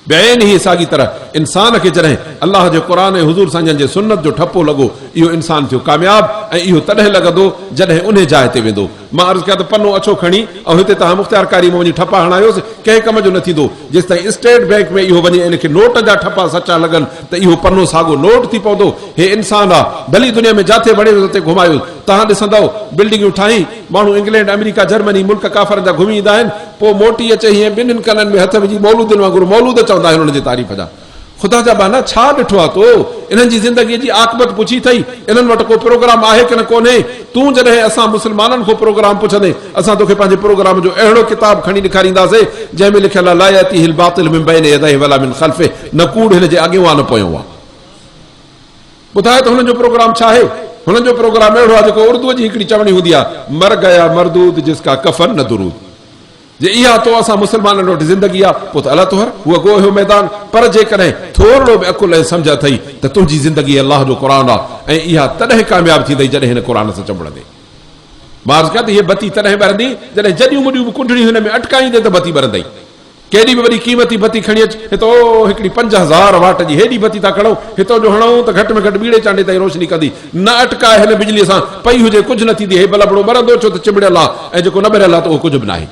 بعينه ساڳي طرح انسان کي جڏهن الله جي قرآن ۽ حضور سائين جن جي سنت جو ٺپو لڳو اهو انسان ٿيو ڪامياب ۽ اهو تڏهن لڳندو جڏهن انهي جاء تي ويندو. مان عرض ڪيان ته پنو اڇو کڻي ۽ هتي توهان مختيارڪاري ۾ وڃي ٺپا هڻايوس ڪنهن ڪم جو نه ٿيندو جيستائين اسٽيٽ بئنڪ ۾ اهو وڃي ان کي نوٽ جا ٺپا سچا لڳن ته اهو پنو ساڳو نوٽ ٿي پوندو. هي انسان آ ڀلي دنيا ۾ جاٿي وڻيس اتي گهمايوس توهان ڏسندؤ بلڊنگيون ٺاهي ماڻهو انگلينڊ آمريڪا جرمني ملڪ ڪافرن جا گهمي ايندا آهن پوء موٽي اچي هيئن ٻنهين ڪنن ۾ هٿ وجهي مولودين وانگر مولود چوندا آهن انهن جي تعريف جا. خدا جا ٻانها ڇا ڏٺو آ تو؟ انهن جي زندگيء جي عاقبت پڇي اٿئي؟ انهن وٽ ڪو پروگرام آهي ڪنه ڪونهي؟ تون جڏهن اسان مسلمانن کان پروگرام پڇندين، اسان توکي پنهنجي پروگرام جو اهڙو ڪتاب کڻي ڏيکارينداسين، جنهن ۾ لکيل آ لا ياتيه الباطل من بين يديه ولا من خلفه نه ڪوڙ هن جي اڳيون آ نه پويون آ. ٻڌاء ته هنن جو پروگرام ڇا آهي؟ هنن جو پروگرام اهڙو آهي جيڪو اردوء جي هڪڙي چوڻي هوندي آهي، مر گيا مردود جس ڪا ڪفن نه درود. جي اها تو اسان مسلمانن وٽ زندگي آهي، پوء ته الا طهر هو گوء هو ميدان، پر جيڪڏهن ٿورڙو به عقل ۽ سمجهه اٿئي ته تنهنجي زندگي الله جو قرآن آهي ۽ اها تڏهن ڪامياب ٿيندئي جڏهن هن قرآن سان چنبڙندين. مان عرض ڪيان ته هيء بتي تڏهن ٻرندي جڏهن جڏيون مڏيون به ڪنڍڙيون هن ۾ اٽڪائيندين ته بتي ٻرندئي. ڪيڏي به وڏي قيمتي بتي کڻي اچ، هت او هڪڙي 5000 واٽ جي هيڏي بتي ٿا کڻون، هتو جو هڻون ته گهٽ ۾ گهٽ ٻيڙي چانڊي تائين روشني ڪندي. نه اٽڪاء هن بجليء سان پئي هجي ڪجهه نه ٿيندي، هي بلبڙو ٻرندو ڇو ته چنبڙيل آ ۽ جيڪو نه ٻريل آ ته اهو ڪجهه به ناهي.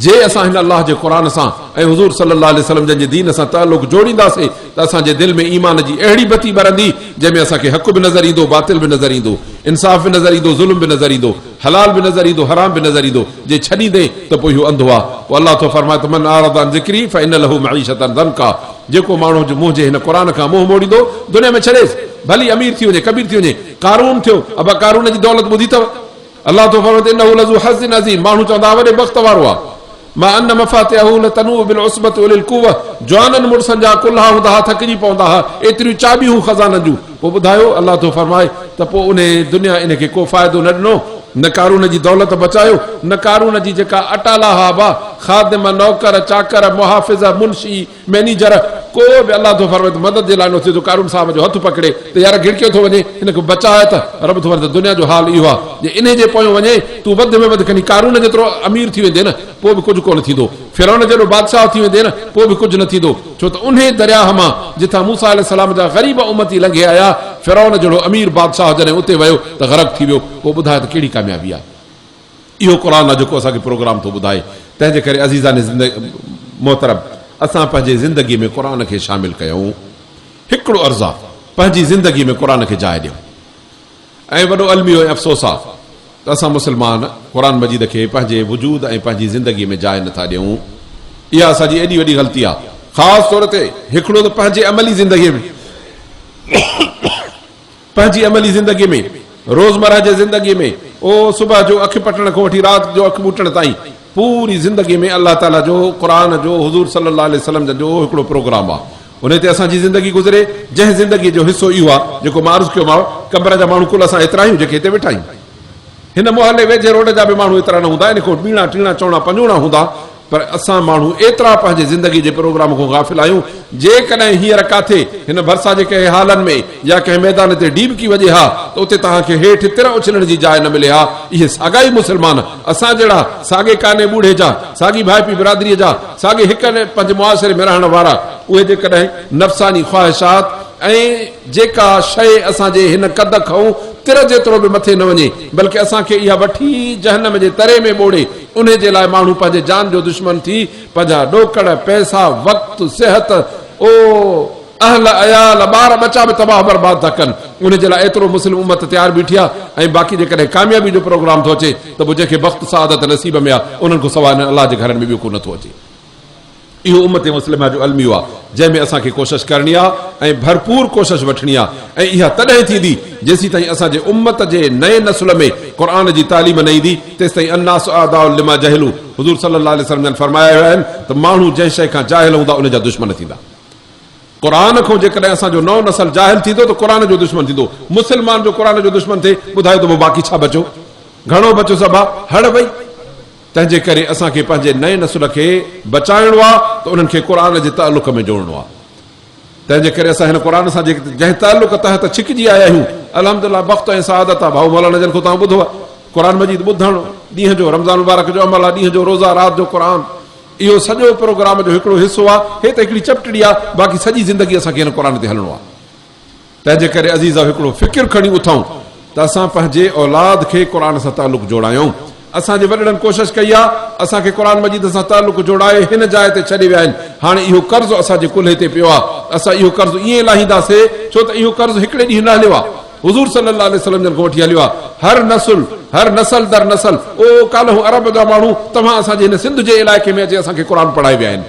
جي اسان هن الله جي قرآن سان ۽ حضور صلي الله عليه وسلم جن جي دين سان تعلق جوڙينداسين ته اسان جي دل ۾ ايمان جي اهڙي بتي ٻرندي جنهن ۾ اسان کي حق به نظر ايندو باطل به نظر ايندو، انصاف به نظر ايندو ظلم به نظر ايندو، حلال به نظر ايندو حرام به نظر ايندو، جي ڇڏيندين ته پوء اهو انڌو آ. پوء الله ٿو فرمائي ته من اعرض عن ذڪري فان له معيشة ضنڪا جيڪو ماڻهو جو منهنجي هن قرآن کان منهن موڙيندو دنيا ۾ ڇڏيس ڀلي امير ٿي وڃي ڪبير ٿي وڃي قارون ٿيو ابا قارون جي دولت ٻڌي اٿو؟ الله ٿو فرمائي ته انه لذو حظ عظيم ماڻهو چوندا ها وڏي بخت وارو آ مع ان مفاتحه لتنوء بالعصبة اولي القوة جوانن مڙسن جا ڪلها هوندا ها ٿڪجي پوندا ها ايتريون چاٻيون خزانن جون پوء ٻڌايو الله ٿو فرمائي ته پوء انهي دنيا ان کي ڪو فائدو نه ڏنو نه قارون جي دولت بچايو نه قارون جي جيڪا اٽالا ها ابا خادم نوڪر چاڪر محافظ منشي مئنيجر، ڪو به الله ٿو فرمائي ته مدد جي لاء نه اٿي ٿو قارون صاحب جو هٿ پڪڙي ته يار گهڙڪيو ٿو وڃي هن کي بچاء ته رب ٿو فرمائي ته دنيا جو حال اهو آهي جي انهي جي پويون وڃين تون وڌ ۾ وڌ کڻي قارون جيترو امير ٿي ويندين نه پوء به ڪجهه ڪونه ٿيندو فرعون جيڏو بادشاهه ٿي ويندين نه پوء به ڪجهه نه ٿيندو ڇو ته انهي درياهه مان جتان موسيٰ عليه السلام جا غريب امتي لنگهي آيا فرعون جهڙو امير بادشاهه جڏهن اتي ويو ته غرق ٿي ويو پوء ٻڌاء ته ڪهڙي ڪاميابي آهي. اهو قرآن آ جيڪو اسان کي پروگرام ٿو ٻڌائي تنهن جي ڪري عزيزان محترم اسان پنهنجي زندگي ۾ قرآن کي شامل ڪيون هڪڙو عرض آ پنهنجي زندگي ۾ قرآن کي جاء ڏيون ۽ وڏو الميو ۽ افسوس آ ته اسان مسلمان قرآن مجيد کي پنهنجي وجود ۽ پنهنجي زندگي ۾ جاء نٿا ڏيون اها اسان جي ايڏي وڏي غلطي آ خاص طور تي هڪڙو ته پنهنجي عملي زندگي ۾ پنهنجي عملي زندگيء ۾، روزمره جي زندگيء ۾، او صبح جو اک پٽڻ کان وٺي رات جو اک ٻوٽڻ تائين، پوري زندگيء ۾ الله تعاليٰ جو، قرآن جو، حضور صلي الله عليه وسلم جن جو اهو هڪڙو پروگرام آ. انهي تي اسان جي زندگي گذري، جنهن زندگيء جو حصو اهو آ، جيڪو مان عرض ڪيومانو، قمبر جا ماڻهو ڪل اسان ايترا آهيون، جيڪي هتي ويٺا آهيون. هن محلي ويجهي روڊ جا به ماڻهو ايترا نه هوندا، ان کان ٻيڻا ٽيڻا چوڻا پنجوڻا هوندا، پر اسان ماڻهو ايترا پنهنجي زندگي جي پروگرام کان غافل آهيون، جيڪڏهن هينئر ڪاٿي هن ڀرسان جي ڪنهن هالن ۾ يا ڪنهن ميدان تي ڊيٻڪي وڄي ها ته اتي توهان کي هيٺ تر اڇلڻ جي جاء نه ملي ها. اهي ساڳا ئي مسلمان اسان جهڙا، ساڳي ڪاني ٻوڙهي جا، ساڳي ڀائپي برادريء جا، ساڳي هڪ پنهنجي معاشري ۾ رهڻ وارا، اهي جيڪڏهن نفساني خواهشات ۽ جيڪا شيء اسان جي هن قد کئون تر جيترو به مٿي نه وڃي، بلڪه اسان کي اها وٺي جهنم جي تري ۾ ٻوڙي، انهي جي لاء ماڻهو پنهنجي جان جو دشمن ٿي پنهنجا ڏوڪڙ، پئسا، وقت، صحت، او اهل عيال، ٻار ٻچا به تباهه برباد ٿا ڪن. انهي جي لاء ايترو مسلم امت تيار بيٺي آ ۽ باقي جيڪڏهن ڪاميابي جو پروگرام ٿو اچي ته پوء جنهن کي بخت سعادت نصيب ۾ آ انهن کان سواء انهن الله جي گهرن ۾ ٻيو ڪو نٿو اچي. اهو امت مسلمه جو الميو آ جنهن ۾ اسان کي ڪوشش ڪرڻي آ ۽ ڀرپور ڪوشش وٺڻي آ ۽ اها تڏهن ٿيندي جيسيتائين اسان جي امت جي نئين نسل ۾ قرآن جي تعليم نه ايندي تيستائين الناس اعداء لما جهلوا حضور صلي الله عليه وسلم جن فرمايا ويا آهن ته ماڻهو جنهن شيء کان جاهل هوندا ان جا دشمن ٿيندا. قرآن کان جيڪڏهن اسان جو نئون نسل جاهل ٿيندو ته قرآن جو دشمن ٿيندو. مسلمان جو قرآن جو دشمن ٿئي ٻڌايو ته پوء باقي ڇا بچيو؟ گهڻو بچيو سڀا هڙ وئي. تنهن جي ڪري اسان کي پنهنجي نئين نسل کي بچائڻو آ ته انهن کي قرآن جي تعلق ۾ جوڙڻو آ. تنهن جي ڪري اسان هن قرآن سان جنهن تعلق تحت ڇڪجي آيا آهيون، الحمدلله بخت ۽ سعادت آ. ڀائو مولانا جن کان توهان ٻڌو آ قرآن مجيد ٻڌڻ ڏينهن جو رمضان مبارڪ جو عمل آ، ڏينهن جو روزا رات جو قرآن اهو سڄو پروگرام جو هڪڙو حصو آ. هي ته هڪڙي چپٽڙي آ، باقي سڄي زندگي اسان کي هن قرآن تي هلڻو آ. تنهن جي ڪري عزيزؤ هڪڙو فڪر کڻي اٿئون ته اسان پنهنجي اولاد کي قرآن سان تعلق جوڙايون. اسان جي وڏڙن ڪوشش ڪئي آ، اسان کي قرآن مجيد سان تعلق جوڙائي هن جاء تي ڇڏي ويا آهن. هاڻي اهو قرض اسان جي ڪلهي تي پيو آ، اسان اهو قرض ائين لاهينداسي، ڇو ته اهو قرض هڪڙي ڏينهن نه هليو آ، حضور صلي الله عليه وسلم جن کان وٺي هليو آ. هر نسل، هر نسل در نسل، او ڪالهه عرب جا ماڻهو توهان اسان جي هن سنڌ جي علائقي ۾ اچي اسان کي قرآن پڙهائي ويا آهن.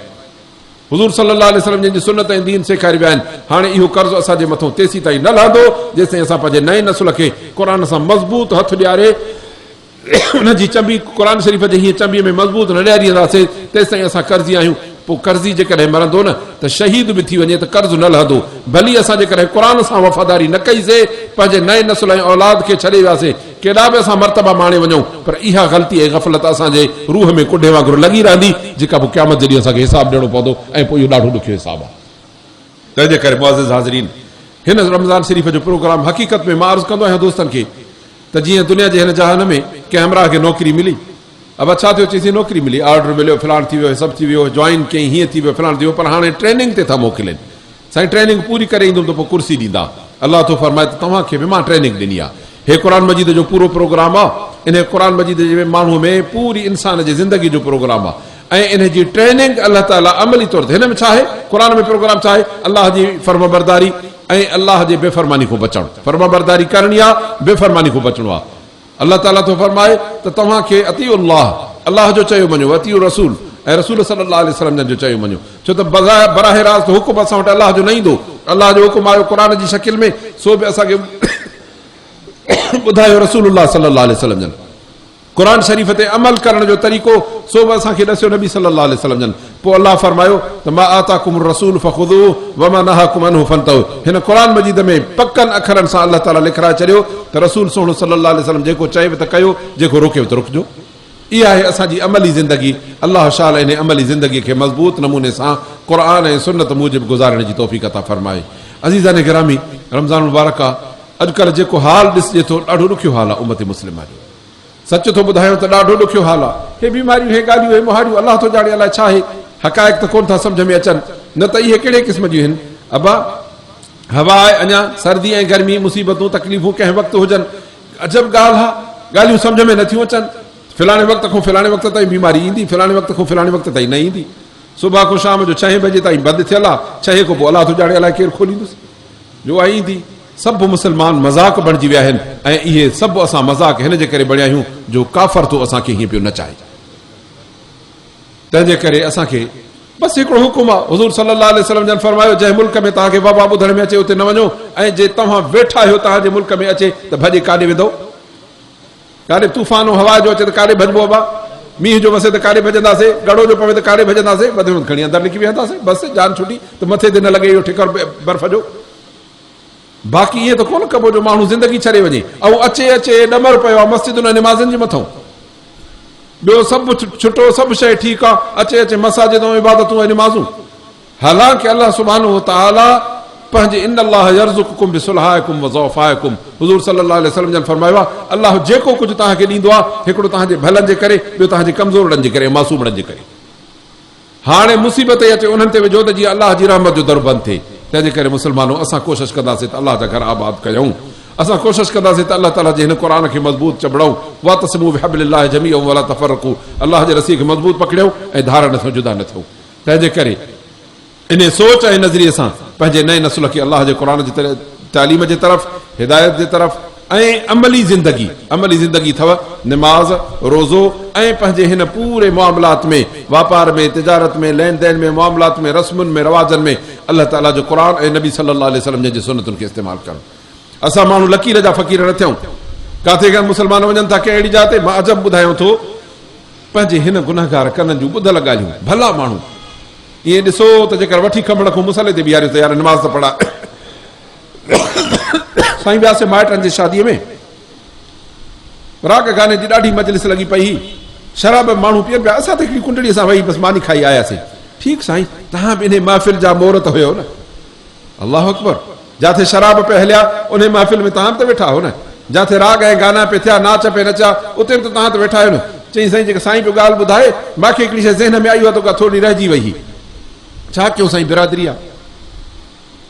حضور صلي الله عليه وسلم جن جي سنت ۽ دين سيکاري ويا آهن، هاڻي اهو قرض اسان جي مٿون تيسيتائين نه لهندو، جيستائين اسان پنهنجي نئين نسل کي قرآن سان مضبوط هٿ ڏياري ان جي چنبي قرآن شريف جي هيئن چنبي ۾ مضبوط نه ڏيارينداسين، تيستائين اسان قرضي آهيون. پوء قرضي جيڪڏهن مرندو نه ته شهيد به ٿي وڃي ته قرض نه لهندو. ڀلي اسان جيڪڏهن قرآن سان وفاداري نه ڪئي سي، پنهنجي نئين نسل ۽ اولاد کي ڇڏي وياسين، ڪيڏا به اسان مرتبا ماڻي وڃون پر اها غلطي ۽ غفلت اسان جي روح ۾ ڪڍي وانگر لڳي رهندي جيڪا پوء قيامت جي ڏينهن اسان کي حساب ڏيڻو پوندو ۽ پوء اهو ڏاڍو ڏکيو حساب آهي. تنهن جي ڪري معزز حاضرين هن رمضان شريف جو پروگرام حقيقت ۾ مان عرض ڪندو آهيان دوستن کي ته جيئن دنيا جي هن جهان ۾ ڪنهن همراهه کي نوڪري ملي. ابا ڇا ٿيو؟ چيسين نوڪري ملي، آرڊر مليو، فلاڻ ٿي ويو، هي سڀ ٿي ويو، جوائن ڪيائين، هيئن ٿي ويو، فلاڻ ٿي ويو، پر هاڻي ٽريننگ تي ٿا موڪلين. سائين ٽريننگ پوري ڪري ايندم ته پوء ڪرسي ڏيندا. الله ٿو فرمائي ته توهان کي به مان ٽريننگ ڏني آهي. هي قرآن مجيد جو پورو پروگرام آهي. انهي قرآن مجيد جي ماڻهو ۾ پوري انسان جي زندگي جو پروگرام آهي ۽ انهي جي ٽريننگ الله تعالي عملي طور تي هن ۾ ڇا آهي؟ قرآن ۾ پروگرام ڇا آهي؟ الله جي فرمانبرداري ۽ الله جي بي فرماني کان بچڻ. فرمانبرداري ڪرڻي آهي، بي فرماني کان بچڻو آهي. الله تعاليٰ ٿو فرمائي ته توهان کي اطيعوا الله، الله جو چيو مڃو، واطيعوا الرسول، ۽ رسول صلي الله عليه وسلم جن جو چيو مڃو، ڇو ته براهه راست حڪم اسان وٽ الله جو نه ايندو، الله جو حڪم آيو قرآن جي شڪل ۾ سو به اسان کي ٻڌايو رسول الله صلي الله عليه وسلم جن. قرآن شريف تي عمل ڪرڻ جو طريقو سو به اسان کي ڏسيو نبي صلي الله عليه وسلم جن. پوء الله فرمايو ته ما آتاڪم الرسول فخذوه وما نهاڪم عنه فانتهوا هن قرآن مجيد ۾ پڪن اکرن سان الله تعالي لکرائي ڇڏيو ته رسول سهڻو صلي الله عليه وسلم جيڪو چئيو ته ڪيو جيڪو روڪيو ته رڪجو. اها آهي اسان جي عملي زندگي. الله شال انهي عملي زندگي کي مضبوط نموني سان قرآن ۽ سنت موجب گذارڻ جي توفيق عطا فرمائي. عزيزان گرامي رمضان المبارڪ آ اڄڪلهه جيڪو حال ڏسجي ٿو ڏاڍو ڏکيو حال آ امت مسلمه جو. سچ ٿو ٻڌايان ته ڏاڍو ڏکيو حال آ. هي بيماريون، هي ڳالهيون، هي مهاڙيون الله ٿو ڄاڻي الائي ڇا آهي. حقائق ته ڪونه ٿا سمجهه ۾ اچن. نه ته اهي ڪهڙي قسم جون هن. ابا! هوا آهي اڃا، سردي ۽ گرمي، مصيبتون، تڪليفون ڪنهن وقت هجن. عجب ڳالهه آ. ڳالهيون سمجهه ۾ نٿيون اچن. فلاڻي وقت کان فلاڻي وقت تائين بيماري ايندي، فلاڻي وقت کان فلاڻي وقت تائين نه ايندي. صبح کان شام جو ڇهين بجي تائين بند ٿيل آ. ڇهين کان پوء الله ٿو ڄاڻي الائي ڪير کوليندس. جو اها ايندي. سڀ مسلمان مذاق بڻجي ويا آهن ۽ اهي سڀ اسان مذاق هن جي ڪري بڻيا آهيون جو ڪافر ٿو اسان کي هيئن پيو نچائي. تنهن جي ڪري اسان کي بس هڪڙو حڪم آهي، حضور صلي الله عليه وسلم جن فرمايو، جنهن ملڪ ۾ توهان کي وبا ٻڌڻ ۾ اچي اتي نه وڃو ۽ جي توهان ويٺا آهيو توهان جي ملڪ ۾ اچي ته ڀڄي ڪاڏي ويندؤ؟ ڪاڏي طوفان ۽ هوا جو اچي ته ڪاڏي ڀڄبو ابا؟ مينهن جو وسي ته ڪاڏي ڀڄنداسي؟ ڳڙو جو پوي ته ڪاڏي ڀڄنداسي؟ وڌ ۾ وڌ کڻي اندر لڪي ويهنداسي، بس جان ڇٽي ته مٿي تي نه لڳي اهو ٺڪر برف جو. باقي ائين ته ڪونه ڪبو جو ماڻهو زندگي ڇڏي وڃي ۽ اچي اچي ڏمر پيو آ مسجدن ۽ نمازن جي مٿئون. ٻيو سڀ ڇٽو سڀ شيء ٺيڪ آ، اچي اچي مساجد ۽ عبادتون ۽ نمازون. حالانڪه الله سبحانه وتعالي پنهنجي ان الله يرزقڪم بصلحائڪم وضعفائڪم حضور صلي الله عليه وسلم جن فرمايو آ الله جيڪو ڪجهه توهان کي ڏيندو آ هڪڙو توهان جي ڀلن جي ڪري ٻيو توهان جي ڪمزورڙن جي ڪري ۽ معصومڙن جي ڪري. هاڻي مصيبت ئي اچي انهن تي وجهو ته جيئن الله جي رحمت جو در بند ٿئي. تنهنجي ڪري مسلمانو اسان ڪوشش ڪنداسين ته الله جا گهر آباد ڪيون. اسان ڪوشش ڪنداسين ته الله تعالي جي هن قرآن کي مضبوط چنبڙئون. واعتصموا بحبل الله جميعا ولا تفرقوا الله جي رسي کي مضبوط پڪڙيون ۽ ڌارن سان جدا نه ٿيو. تنهنجي ڪري انهي سوچ ۽ نظريي سان پنهنجي نئين نسل کي الله جي قرآن جي تعليم جي طرف، هدايت جي طرف ۽ عملي زندگي، عملي زندگي اٿو نماز، روزو ۽ پنهنجي هن پوري معاملات ۾، واپار ۾، تجارت ۾، لين دين ۾، معاملات ۾، رسمن ۾، رواجن ۾ الله تعاليٰ جو قرآن ۽ نبي صلي الله عليه وسلم جن جي سنتن کي استعمال ڪرڻ. اسان ماڻهو لڪير جا فقير نه ٿيون. ڪاٿي ڪا مسلمان وڃن ٿا ڪنهن اهڙي جاء تي، مان عجب ٻڌايان ٿو پنهنجي هن گنهگار ڪنن جون ٻڌل ڳالهيون، ڀلا ماڻهو! ائين ڏسو ته جيڪر وٺي کنڀڙ کان مصلي تي بيهاريو ته يار نماز ته پڙهاء. سائين وياسي مائٽن جي شاديء ۾. راڳ گاني جي ڏاڍي مجلس لڳي پئي هئي. شراب به ماڻهو پيئن پيا. اسان ته هڪڙي ڪنڊڙيء سان ويهي بس ماني کائي آياسين. ٺيڪ سائين، توهان به انهي محفل جا مور ته هيو نه. الله اڪبر! جاٿي شراب پئي هليا، انهي محفل ۾ توهان به ته ويٺا هو نه. جاٿي راڳ ۽ گانا پئي ٿيا، ناچ پئي نچيا، اتي به ته توهان ته ويٺا آهيو نه. چيائين سائين جيڪا سائين پيو ڳالهه ٻڌائي، مان کي هڪڙي شيء ذهن ۾ آئي اها ته ڪا ٿورڙي رهجي وئي هئي. ڇا ڪيون سائين برادري آ.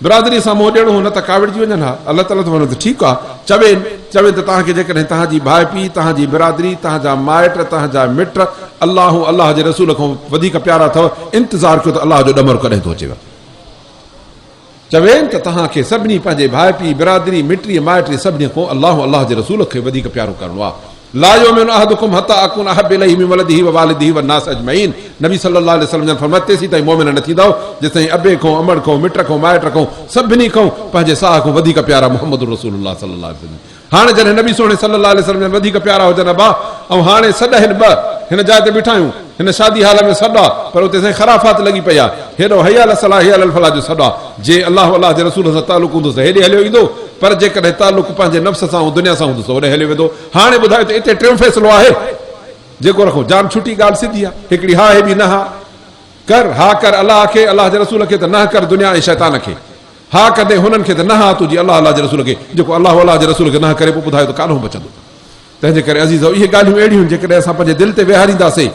برادريء سان منهن ڏيڻو هو نه ته ڪاوڙجي وڃن ها. الله تعاليٰ ٿو فرمائي ته ٺيڪ آ، چوين، چوين ته توهان کي جيڪڏهن توهان جي ڀائپي، توهان جي برادري، توهان جا مائٽ، توهان جا مٽ الله ۽ الله جي رسول کان وڌيڪ پيارا اٿو، انتظار ڪيو ته الله جو ڏمر ڪڏهن ٿو اچيو. چوين ته توهان کي سڀني پنهنجي ڀائپي، برادري، مٽيء مائٽي سڀني کان الله ۽ الله جي رسول کي وڌيڪ پيارو ڪرڻو آ. لا يؤمن احدڪم حتي اڪون احب اليه من ولده ووالده والناس اجمعين نبي صلي الله عليه وسلم جن فرمايو تيسين تائين مؤمن نه ٿيندؤ جيستائين ابي کان، امڙ کان، مٽ کان، مائٽ کان، سڀني کان پنهنجي ساهه کان وڌيڪ پيارا محمد رسول الله صلي الله عليه وسلم هاڻي جڏهن نبي سهڻي صلي الله عليه وسلم جن وڌيڪ پيارا هجن ابا ۽ هاڻي سڏ هن ٻه هن جاء تي بيٺا آهيون هن شادي هال ۾ سڏ آ پر اتي سائين خرافات لڳي پئي آ هيڏو حي علي الصلاه حي علي الفلاح جو سڏ آ جي الله الله جي رسول سان تعلق هوندس ته هيڏي هليو ايندو پر جيڪڏهن تعلق پنهنجي نفس سان ۽ دنيا سان هوندس ته هوڏي هليو ويندو هاڻي ٻڌايو ته اتي ٽيون فيصلو آهي جيڪو رکو جان ڇٽي ڳالهه سڌي آ هڪڙي ها هي ٻي نه ها ڪر ها ڪر الله کي الله جي رسول کي ته نه ڪر دنيا ۽ شيطان کي ها ڪندي هنن کي ته نه ها تنهنجي الله الله جي رسول کي، جيڪو الله الله جي رسول کي نه ڪري پوء ٻڌايو ته ڪاڏهون بچندو. تنهن جي ڪري عزيزو اهي ڳالهيون اهڙيون آهن جيڪڏهن اسان پنهنجي دل تي ويهارينداسين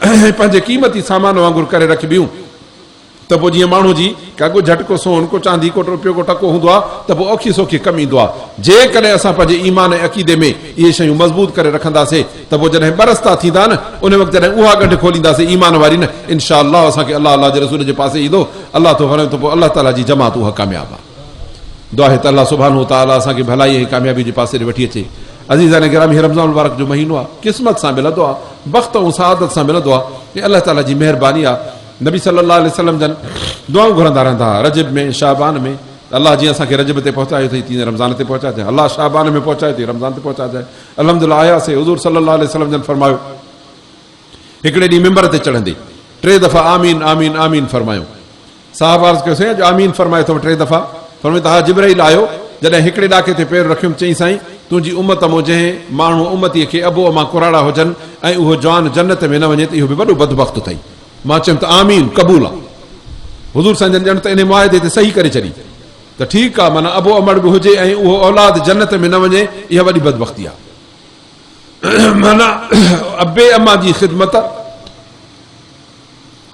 ۽ پنهنجي قيمتي سامان وانگر ڪري رکبيون ته پوء جيئن ماڻهو جي ڪا ڳجهٽ، ڪو سون، ڪو چاندي، ڪو روپيو، ڪو ٽڪو هوندو آهي ته پوء اوکي سوکي ڪم ايندو آهي. جيڪڏهن اسان پنهنجي ايمان ۽ عقيدي ۾ اهي شيون مضبوط ڪري رکنداسين ته پوء جڏهن ٻه رستا ٿيندا نه ان وقت جڏهن اها ڳنڍ کولينداسين ايمان واري نه انشاء الله اسان کي الله الله جي رسول جي پاسي ايندو الله ٿو فرمائي ته پوء الله تعالي جي جماعت اها ڪامياب آهي. دعا آهي ته الله سبحانه وتعالي اسان کي ڀلائي ۽ ڪاميابي جي پاسي ڏي وٺي اچي. عزيزان گرامي هي رمضان المبارڪ جو مهينو آهي قسمت سان ملندو آهي بخت ۽ سعادت سان ملندو آهي ۽ الله تعالي جي مهرباني آهي نبي صلي الله عليه وسلم جن دعائون گهرندا رهندا هئا رجب ۾ شعبان ۾ ته الله جيئن اسان کي رجب تي پهچايو اٿئي تيئن رمضان تي پهچائجانء الله شعبان ۾ پهچايو اٿئي رمضان تي پهچائجانء الحمد لله آياسي حضور صلي الله عليه وسلم جن فرمايو هڪڙي ڏينهن منبر تي چڙهندي ٽي دفعا آمين آمين آمين فرمايو صاحب عرض ڪيو سائين اڄ آمين فرمايو اٿو ٽي دفعا فرمايو ته ها جبرائيل آيو جڏهن هڪڙي ڏاڪي تي پير رکيم چيائين سائين تنهنجي امت مون جنهن ماڻهو امتيء کي ابو امان ڪراڙا هجن ۽ اهو جوان جنت ۾ نه وڃي ته اهو به وڏو بدبخت اٿئي مان چيم ته آمين قبول آ حضور سائين جن ڄڻ ته انهي معاهدي تي صحيح ڪري ڇڏي ته ٺيڪ آ معنيٰ ابو امڙ به هجي ۽ اهو اولاد جنت ۾ نه وڃي اها وڏي بدبختي آ معنيٰ ابي امان جي خدمت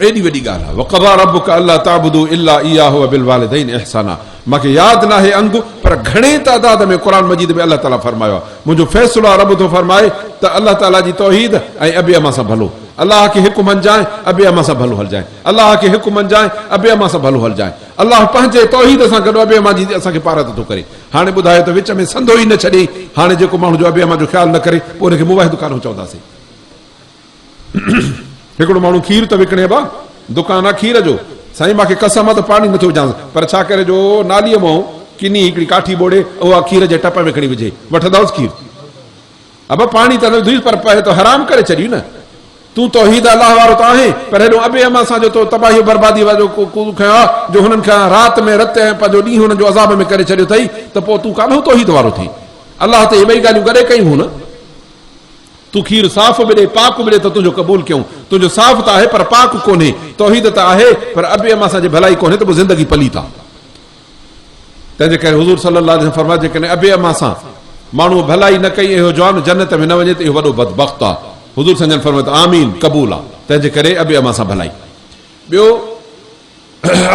ايڏي وڏي ڳالهه آهي وقضا ربک الا تعبدوا الا اياه وبالوالدين احسانا مان کي ياد ناهي انگ پر گهڻي تعداد ۾ قرآن مجيد ۾ الله تعالي فرمايو آهي منهنجو فيصلو آهي رب ٿو فرمائي ته الله تعالي جي توحيد ۽ ابي امان سان ڀلو الله کي هڪ مڃجانء ابي امان سان ڀلو هلجانء الله کي هڪ مڃجانء ابي امان سان ڀلو هلجانء الله پنهنجي توحيد سان گڏ ابي امان جي اسان کي پارت ٿو ڪري هاڻي ٻڌايو ته وچ ۾ سنڌو ئي نه ڇڏي هاڻي جيڪو ماڻهو جو ابي امان جو خيال نه ڪري پوء ان کي موحد ڪانه چونداسين هڪڙو ماڻهو کير ٿو وڪڻي ابا دڪان آ کير جو سائين مانکي قسم آ ته پاڻي نٿو وجهانس پر ڇا ڪري جو ناليء مان ڪني هڪڙي ڪاٺي ٻوڙي اها کير جي ٽپ ۾ کڻي وجهي وٺندائوس کير ابا پاڻي ته نه وڌوس پر پهي تو حرام ڪري ڇڏيو نه تون توحيد الله وارو ته آهين پر هيڏو ابي امان سان جو تو تباهي بربادي وارو ڪوزو کنيو آ جو هنن کان رات ۾ رت ۽ پنهنجو ڏينهن هنن جو عذاب ۾ ڪري ڇڏيو اٿئي ته پوء تون ڪاڏهون توحيد وارو ٿئين الله ته اهي ٻئي ڳالهيون گڏي ڪيون هون نه تون کير صاف به ڏي پاڪ به ڏي ته تنهنجو قبول ڪيون. تنهنجو صاف ته آهي پر پاڪ ڪونهي. توحيد ته آهي پر ابي امان سان جي ڀلائي ڪونهي ته پوء زندگي پليت آ. تنهن جي ڪري حضور صلي الله عليه وسلم فرمايو جيڪڏهن ابي امان سان ماڻهوء ڀلائي نه ڪئي ۽ اهو جوان جنت ۾ نه وڃي ته اهو وڏو بدبخت آ. حضور سائين جن فرمايو ته آمين قبول آ. تنهن جي ڪري ابي امان سان ڀلائي. ٻيو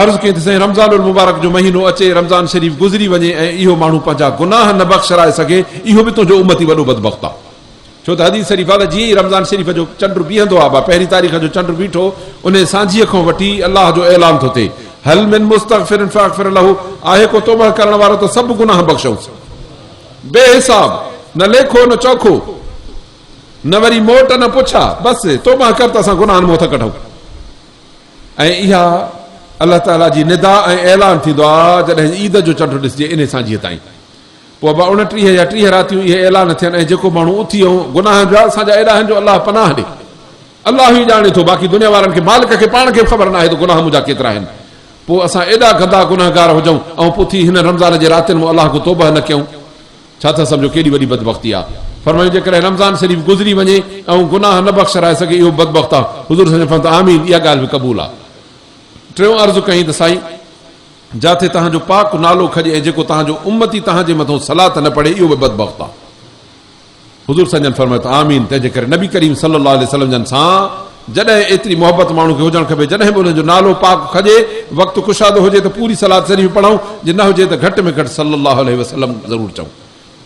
عرض ڪيائين ته سائين رمضان المبارڪ جو مهينو اچي رمضان شريف گذري وڃي ۽ اهو ماڻهو پنهنجا گناهه نه بخشرائي سگهي اهو به تنهنجو امتي وڏو بدبخت آ ڇو ته حديث شريف آ ته جيئن ئي رمضان شريف جو چنڊ بيهندو آ پهرين تاريخ جو چنڊ بيٺو انهي سانجهيء کان وٺي الله جو اعلان ٿو ٿئي هل من مستغفر فاغفر له آهي ڪو توبه ڪرڻ وارو ته سڀ گناهه بخشئونس بي حساب نه ليکو نه چوکو نه وري موٽ نه پڇا بس توبه ڪر ته اسان گناهن مان هٿ ڪڍون. ۽ اها الله تعاليٰ جي ندا ۽ اعلان ٿيندو آهي جڏهن عيد جو چنڊ ڏسجي انهي سانجهيء تائين پوء ابا 29 يا 30 راتيون اهي اعلان ٿين ۽ جيڪو ماڻهو اٿي ۽ گناهن جا اسان جا ايڏا آهن جو الله پناهه ڏي الله ئي ڄاڻي ٿو باقي دنيا وارن کي مالڪ کي پاڻ کي به خبر ناهي ته گناهه منهنجا ڪيترا آهن پوء اسان ايڏا گندا گنهگار هجون ۽ پوء ٿي هن رمضان جي راتين ۾ الله کان توبهه نه ڪيون ڇا ٿا سمجهو ڪيڏي وڏي بدبختي آ. فرمايو جيڪڏهن رمضان شريف گذري وڃي ۽ گناهه نه بخشرائي سگهي اهو بدبخت آ. حضور صلي الله عليه وسلم فرمايو ته آمين اها ڳالهه به قبول آ. ٽيون عرض ڪيائين ته سائين جاٿي توهان جو پاڪ نالو کڄي ۽ جيڪو توهان جو امتي توهان جي مٿئون صلات نه پڙهي اهو به بدبخت آ. حضور صلي جن فرمايو ته آمين تنهن جي ڪري نبي ڪريم صلي الله عليه وسلم جن سان جڏهن ايتري محبت ماڻهو کي هجڻ کپي جڏهن به انهن جو نالو پاڪ کڄي وقت ڪشادو هجي ته پوري صلات شريف پڙهون جي نه هجي ته گهٽ ۾ گهٽ صلي الله عليه وسلم ضرور چئون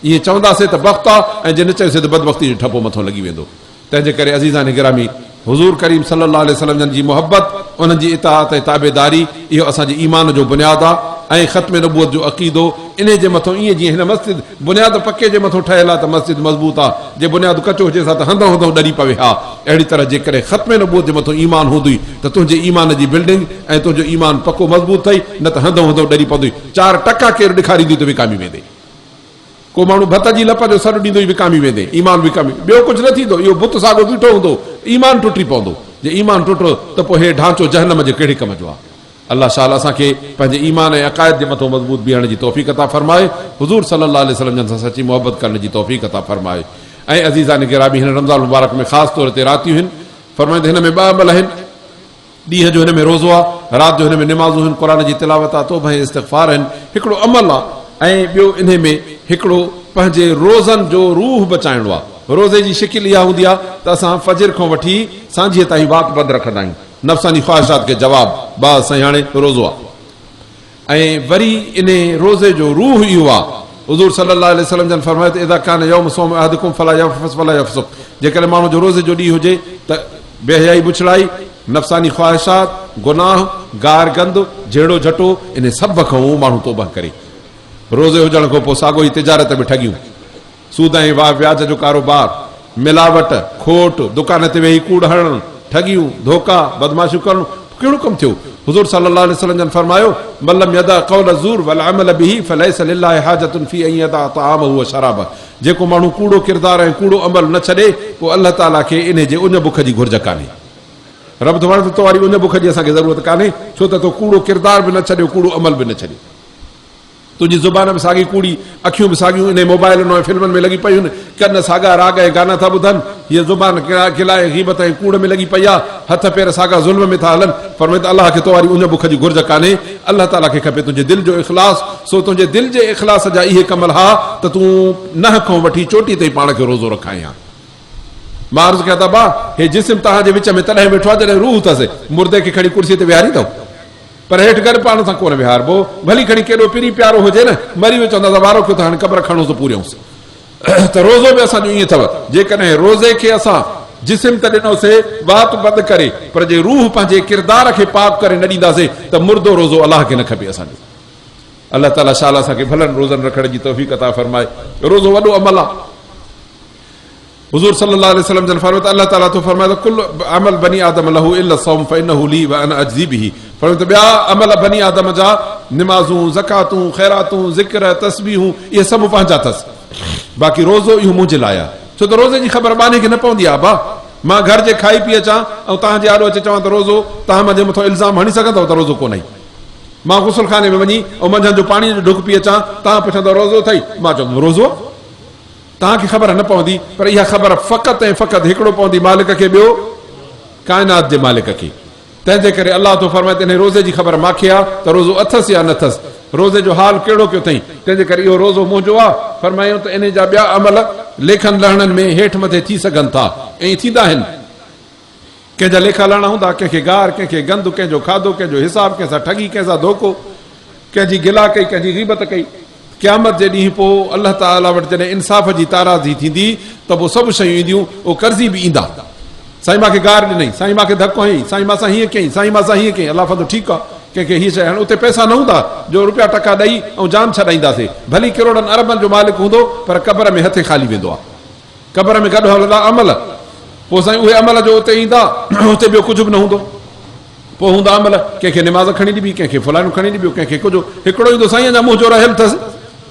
ائين چونداسين ته بخت آ ۽ جي نه چيوسين ته بدبختي جو ٺپو مٿو لڳي ويندو تنهن جي ڪري عزيزان گرامي حضور ڪريم صلي الله عليه وسلم جن جي محبت، انهن جي اطاعت ۽ تابعداري اهو اسان جي ايمان جو بنياد آ ۽ ختم نبوت جو عقيدو انهي جي مٿو ائين جيئن هن مسجد بنياد پڪي جي مٿو ٺهيل آ ته مسجد مضبوط آ جي بنياد ڪچو هجيس ها ته هنڌئون هنڌئون ڏري پوي ها اهڙي طرح جيڪڏهن ختم نبوت جي مٿو ايمان هوندوئي ته تنهنجي ايمان جي بلڊنگ ۽ تنهنجو ايمان پڪو مضبوط ٿئي نه ته هنڌئون هنڌئون ڏري پوندوئي چار ٽڪا ڪير ڏيکاريندوئي ته وڪامي ويندي. ڪو ماڻهو ڀت جي لپ جو سڏ ڏيندو ئي وڪامي ويندي، ايمان وڪامي، ٻيو ڪجهه نه ٿيندو، اهو بت ساڳو بيٺو هوندو، ايمان ٽٽي پوندو، جي ايمان ٽٽو ته پوء هي ڍانچو جهنم جي ڪهڙي ڪم جو آهي. الله شال اسان کي پنهنجي ايمان ۽ عقائد جي مٿو مضبوط بيهڻ جي توفيق عطا فرمائي، حضور صلي الله عليه وسلم جن سان سچي محبت ڪرڻ جي توفيق عطا فرمائي. ۽ عزيزان گرامي هن رمضان المبارڪ ۾ خاص طور تي راتيون هن، فرمائين ته هن ۾ ٻه عمل آهن، ڏينهن جو هن ۾ روزو آ، رات جو هن ۾ نمازون هن، قرآن جي تلاوت آ، توبه ۽ استغفار هن، هڪڙو عمل آ ۽ ٻيو انهي ۾ هڪڙو پنهنجي روزن جو روح بچائڻو آ. روزي جي شڪل اها هوندي آهي ته اسان فجر کان وٺي سانجهيء تائين وات بند رکندا آهيون. نفساني خواهشات کي جواب، بس سائين هاڻي روزو آهي. ۽ وري انهي روزي جو روح اهو آهي. حضور صلي الله عليه وسلم جن فرمايو ته اذا ڪان يوم صوم احدڪم فلا يرفث ولا يفسق جيڪڏهن ماڻهو جو روزي جو ڏينهن هجي ته بي حيائي بڇڙائي، نفساني خواهشات، گناهه، گار گند، جهيڙو جهٽو انهي سڀ کان ماڻهو توبهه ڪري. روزي هجڻ کان پوء ساڳو ئي تجارت به ٺڳيون. سود ۽ وياج جو ڪاروبار، ملاوٽ، کوٽ، دڪان تي ويهي ڪوڙ هڻڻ، ٺڳيون، ڌوڪا، بدمعاشيون ڪرڻ، ڪهڙو ڪم ٿيو؟ حضور صلي الله عليه وسلم جن فرمايو، من لم يدع قول الزور والعمل به فليس لله حاجة في ان يدع طعامه وشرابه جيڪو ماڻهو ڪوڙو ڪردار ۽ ڪوڙو عمل نه ڇڏي، پوء الله تعاليٰ کي انهي جي اڃ بک جي گهرج ڪانهي. رب ٿو فرمائي ته تو واري اڃ بک جي اسان کي ضرورت ڪانهي، ڇو ته تو ڪوڙو ڪردار به نه ڇڏيو، ڪوڙو عمل به نه ڇڏيو. تنهنجي زبان به ساڳي ڪوڙي، اکيون به ساڳيون انهي موبائلن ۽ فلمن ۾ لڳي پيون، ڪن ساڳا راڳ ۽ گانا ٿا ٻڌن، هيء زبان گلا ۽ غيبت ۽ ڪوڙ ۾ لڳي پئي آ، هٿ پير ساڳا ظلم ۾ ٿا هلن، فرمائي ته الله کي تو واري اڃ بک جي گهرج ڪانهي، الله تعاليٰ کي کپي تنهنجي دل جو اخلاص، سو تنهنجي دل جي اخلاص جا اهي ڪم ها ته تون ننهن کان وٺي چوٽي تائين پاڻ کي روزو رکائين ها. مان عرض ڪيان ته ابا، هي جسم توهان جي وچ ۾ تڏهن ويٺو آ جڏهن روح اٿس، مردي کي کڻي ڪرسيء تي ويهاريندؤ؟ پر هيٺ گڏ پاڻ سان ڪونه ويهاربو. ڀلي کڻي ڪيڏو پرين پيارو هجي نه، مري ويو چوندا ته وارو ڪيو ته هاڻي قبر کڻوس ته پوريئونس. ته روزو به اسان جو ائين اٿو. جيڪڏهن روزي کي اسان جسم ته ڏنوسي وات بند ڪري، پر جي روح پنهنجي ڪردار کي پاڪ ڪري نه ڏينداسي ته مردو روزو الله کي نه کپي اسان جو. الله تعاليٰ شال اسان کي ڀلن روزن رکڻ جي توفيق عطا فرمائي. روزو وڏو عمل آهي. حضور صلي الله عليه وسلم جن فرمايو ته الله تعالي ٿو فرمائي ته ڪل عمل بني آدم له الا الصوم فانه لي وانا اجزي به فرمايو ته ٻيا عمل بني آدم جا نمازون زڪواتون خيراتون ذڪر تسبيحون اهي سڀ پنهنجا اٿس باقي روزو اهو منهنجي لاء آهي ڇو ته روزي جي خبر ٻانهي کي نه پوندي آهي ابا مان گهر جي کائي پي اچان ۽ توهان جي آڏو اچي چوان ته روزو توهان منهنجي مٿان الزام هڻي سگهندؤ ته روزو ڪونهي مان غسل خاني ۾ وڃي ۽ منجهند جو پاڻي جو ڍڪ پي اچان توهان پڇندؤ روزو اٿئي مان چوندم روزو توهان کي خبر نه پوندي، پر اها خبر فقط ۽ فقط هڪڙو پوندي مالڪ کي ٻيو ڪائنات جي مالڪ کي. تنهن جي ڪري الله ٿو فرمائي ته انهي روزي جي خبر مان کي آ ته روزو اٿس يا نه اٿس، روزي جو حال ڪهڙو ڪيو اٿئين، تنهن جي ڪري اهو روزو منهنجو آ. فرمايائون ته انهي جا ٻيا عمل ليکن لهڻن ۾ هيٺ مٿي ٿي سگهن ٿا ۽ ٿيندا آهن. ڪنهن جا ليکا لهڻا هوندا، ڪنهن کي گار، ڪنهن کي گند، ڪنهن جو کاڌو، ڪنهن جو حساب، ڪنهن سان ٺڳي، ڪنهن سان ڌوڪو، ڪنهن جي گلا ڪئي، ڪنهن جي غيبت ڪئي. قيامت جي ڏينهن پوء الله تعاليٰ وٽ جڏهن انصاف جي تارازي ٿيندي ته پوء سڀ شيون اينديون، اهي قرضي به ايندا. سائين مان کي گار ڏنئي، سائين مان کي ڌڪ هنئي، سائين مان سان هيئن ڪيائين، سائين مان سان هيئن ڪيائين. الله فرمائيندو ٺيڪ آ، ڪنهن کي هيء شيء هاڻي اتي پئسا نه هوندا جو روپيا ٽڪا ڏئي ۽ جان ڇڏائينداسي. ڀلي ڪروڙن اربن جو مالڪ هوندو پر قبر ۾ هٿين خالي ويندو آ. قبر ۾ گڏ هلندا عمل، پوء سائين اهي عمل جو اتي ايندا، اتي ٻيو ڪجهه به نه هوندو. پوء هوندا عمل، ڪنهن کي نماز کڻي ڏبي، ڪنهن کي فلاڻو کڻي ڏبيو، ڪنهن کي ڪجهه. هڪڙو ايندو سائين اڃا منهنجو رهيل اٿس.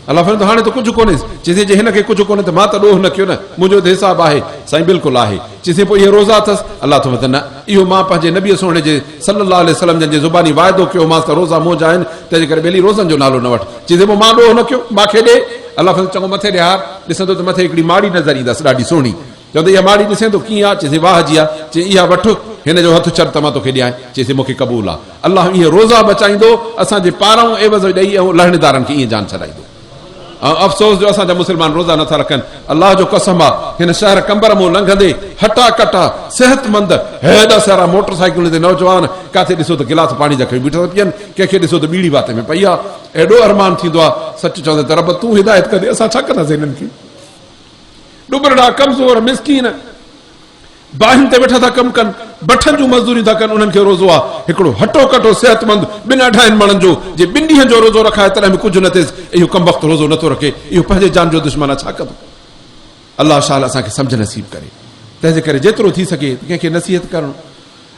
الله فرمائيندو هاڻي ته ڪجهه ڪونهيس. چيسين جي هن کي ڪجهه ڪونهي ته مان ته ڏوهه نه ڪيو نه، منهنجو ته حساب آهي. سائين بلڪل آهي. چيسين پوء اهي روزا اٿس؟ الله ٿو فرمائي ته نه، اهو مان پنهنجي نبيء سهڻي جي صلّي الله عليه وسلّم جن جي زباني واعدو ڪيو هومانس ته روزا منهنجا آهن، تنهنجي ڪري ٻيلي روزن جو نالو نه وٺ. چيسين پوء مان ڏوهه نه ڪيو، مان کي ڏي. الله فرمائيندو چڱو مٿي ڏيهار، ڏسندو ته مٿي هڪڙي ماڙي نظر ايندس ڏاڍي سهڻي. چوندو اها ماڙي ڏسين ٿو ڪيئن آ؟ چيسين واهه جي آ. چيائين اها وٺ، هن جو هٿ ڇڏ ته مان توکي ڏيانء. چيسين مون کي قبول آ. الله اهي روزا بچائيندو، اسان جي پارئون عيوض ڏئي ۽ لهڻيدارن کي ائين جان ڇڏائيندو. ۽ افسوس جو اسان جا مسلمان روزا نٿا رکن. الله جو قسم آ هن شهر قمبر مون لنگهندي هٽا ڪٽا صحتمند هيڏا سارا موٽر سائيڪلن تي نوجوان ڪاٿي ڏسو ته گلاس پاڻي جا کڻي بيٺا ٿا پيئن ڪنهن کي ڏسو ته ٻيڙي وات ۾ پئي آ. ايڏو ارمان ٿيندو آ سچ چوندي ته رب تون هدايت ڪندي اسان ڇا ڪنداسين هنن کي. ڏٻرڙا ڪمزور مسڪين باهين تي ويٺا ٿا ڪم ڪن، بٺن جون مزدوريون ٿا ڪن، انهن کي روزو آ. هڪڙو هٽو ڪٽو صحتمند ٻن اڍائين مڻن جو، جي ٻن ڏينهن جو روزو رکائي تڏهن به ڪجهه نه ٿئيس، اهو ڪمبخت روزو نٿو رکي، اهو پنهنجي جان جو دشمن آ، ڇا ڪندو؟ الله شال اسان کي سمجهه نصيب ڪري. تنهن جي ڪري جيترو ٿي سگهي ڪنهن کي نصيحت ڪرڻ.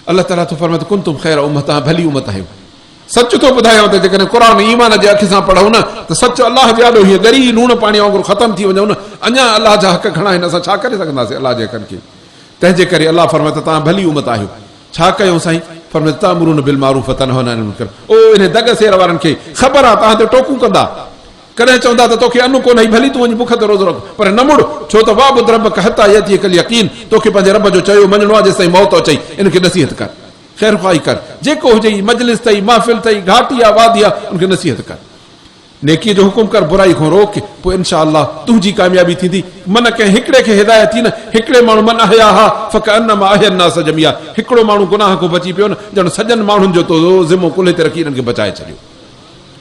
الله تعاليٰ ٿو فرمائي ته ڪنتم خير امة توهان ڀلي امت آهيو. سچ ٿو ٻڌايان ته جيڪڏهن قرآن ايمان جي اک سان پڙهون نه ته سچ الله جي آڏو هيئن ڳري لوڻ پاڻي وانگر ختم ٿي وڃون نه. اڃا الله جا حق گهڻا آهن اسان ڇا ڪري سگهنداسين الله جي حقن کي. تنهن جي ڪري الله فرمائي ته توهان ڀلي امت آهيو. ڇا ڪيو سائين؟ فرمائي ته تامرون بالمعروف وتنهون عن المنڪر. او انهي دڳ سير وارن کي خبر آ توهان تي ٽوڪون ڪندا. ڪڏهن چوندا ته توکي ان ڪونهي ڀلي تون وڃي بک تي روزو رک پر نه مڙ ڇو ته واعبد ربک حتي ياتيک اليقين توکي پنهنجي رب جو چيو مڃڻو آ جيستائين موت اچئي. ان کي نصيحت ڪر. خير خواهي ڪر. جيڪو هجئي، مجلس اٿئي، محفل اٿئي، گهاٽي آ، وادي آ، ان کي نصيحت ڪر. نيڪيء جو حڪم ڪر، برائي کان روڪ، پوء انشاء الله تنهنجي ڪاميابي ٿيندي. من ڪنهن هڪڙي کي هدايت ٿي نه، هڪڙي ماڻهو من احياها فڪانما احيا الناس جميعا، هڪڙو ماڻهو گناهه کان بچي پيو نه، ڄڻ سڄن ماڻهن جو تو ذمو ڪلهي تي رکي انهن کي بچائي ڇڏيو.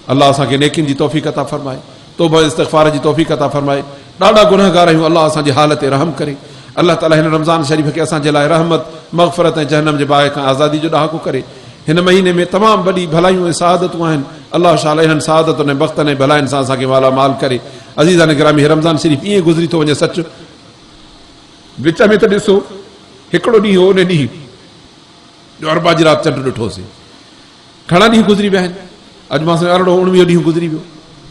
الله اسان کي نيڪين جي توفيق عطا فرمائي، توبه ۽ استغفار جي توفيق عطا فرمائي. ڏاڍا گنهگار آهيون، الله اسان جي حال تي رحم ڪري. الله تعالي هن رمضان شريف کي اسان جي لاء رحمت، مغفرت ۽ جهنم جي باهه کان آزادي جو ڏهاڪو ڪري. هن مهيني ۾ تمام وڏي ڀلايون ۽ سعادتون آهن. الله شال انهن سعادتن ۽ بختن ۽ ڀلاين سان اسان کي مالا مال ڪري. عزيزان گرامي هي رمضان شريف ائين گذري ٿو وڃي سچ وچ ۾ ته ڏسو هڪڙو ڏينهن هو ان ڏينهن جو اربع جي رات چنڊ ڏٺوسين. گهڻا ڏينهن گذري ويا آهن. اڄ مان سمجهان ارڙهون اڻويهون ڏينهن گذري ويو.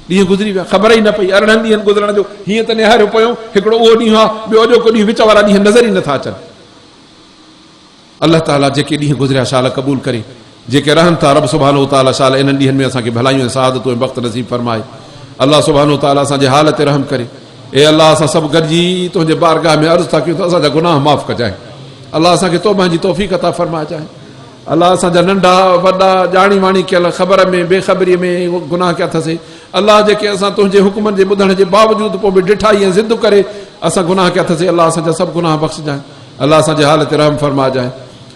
ڏينهن گذري ويا خبر ئي نه پئي. ارڙهن ڏينهن گذرڻ جو هيئن ته نهاريو پيو هڪڙو اهو ڏينهن آهي ٻيو اڄوڪو ڏينهن وچ وارا ڏينهن نظر ئي نٿا اچن. الله تعالي جيڪي ڏينهن گذريا شال قبول ڪري، جيڪي رهن ٿا رب سبحانه وتعالي شال انهن ڏينهن ۾ اسان کي ڀلايون ۽ سعادتون ۽ بخت نصيب فرمائي. الله سبحانه وتعالي اسان جي حال تي رحم ڪري. اي الله اسان سڀ گڏجي تنهنجي بارگاهه ۾ عرض ٿا ڪيون ته اسان جا گناهه معاف ڪجانء. الله اسان کي توبه جي توفيق عطا فرمائجانء. الله اسان جا ننڍا وڏا ڄاڻي واڻي ڪيل خبر ۾ بي خبري ۾ گناهه ڪيا اٿسي. الله جيڪي اسان تنهنجي حڪمن جي ٻڌڻ جي باوجود پوء به ڊٺائي ۽ ضد ڪري اسان گناهه ڪيا اٿسي. الله اسان جا سڀ گناهه بخشجانء. الله اسان جي حال تي رحم فرمائجانء.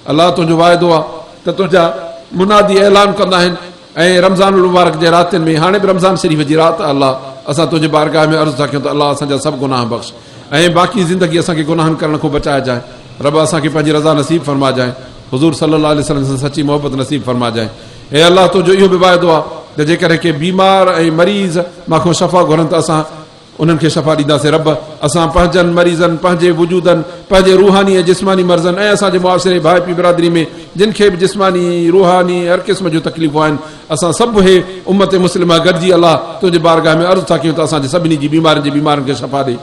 الله تنهنجو واعدو آ ته تنهنجا منادي اعلان ڪندا آهن ۽ رمضان المبارڪ جي راتين ۾ هاڻي به رمضان شريف جي رات آ الله اسان تنهنجي بارگاهه ۾ عرض ٿا ڪيون ته الله اسان جا سڀ گناهه بخش ۽ باقي زندگي اسان کي گناهن ڪرڻ کان بچائجانء رب اسان کي پنهنجي رضا نصيب فرمائجانء حضور صلي الله عليه وسلم سان سچي محبت نصيب فرمائجانء اي الله تنهنجو اهو به واعدو آ ته جيڪڏهن ڪي بيمار ۽ مريض مان کان شفا گهرن ته اسان انهن کي شفا ڏينداسين. رب! اسان پنهنجن مريضن، پنهنجي وجودن، پنهنجي روحاني ۽ جسماني مرضن ۽ اسان جي معاشري، ڀائپي برادري ۾ جن کي به جسماني، روحاني هر قسم جون تڪليفون آهن، اسان سڀ هي امت مسلمه گڏجي الله تنهنجي بارگاهه ۾ عرض ٿا ڪيون ته اسان جي سڀني جي بيمارين جي بيمارن کي شفا ڏي.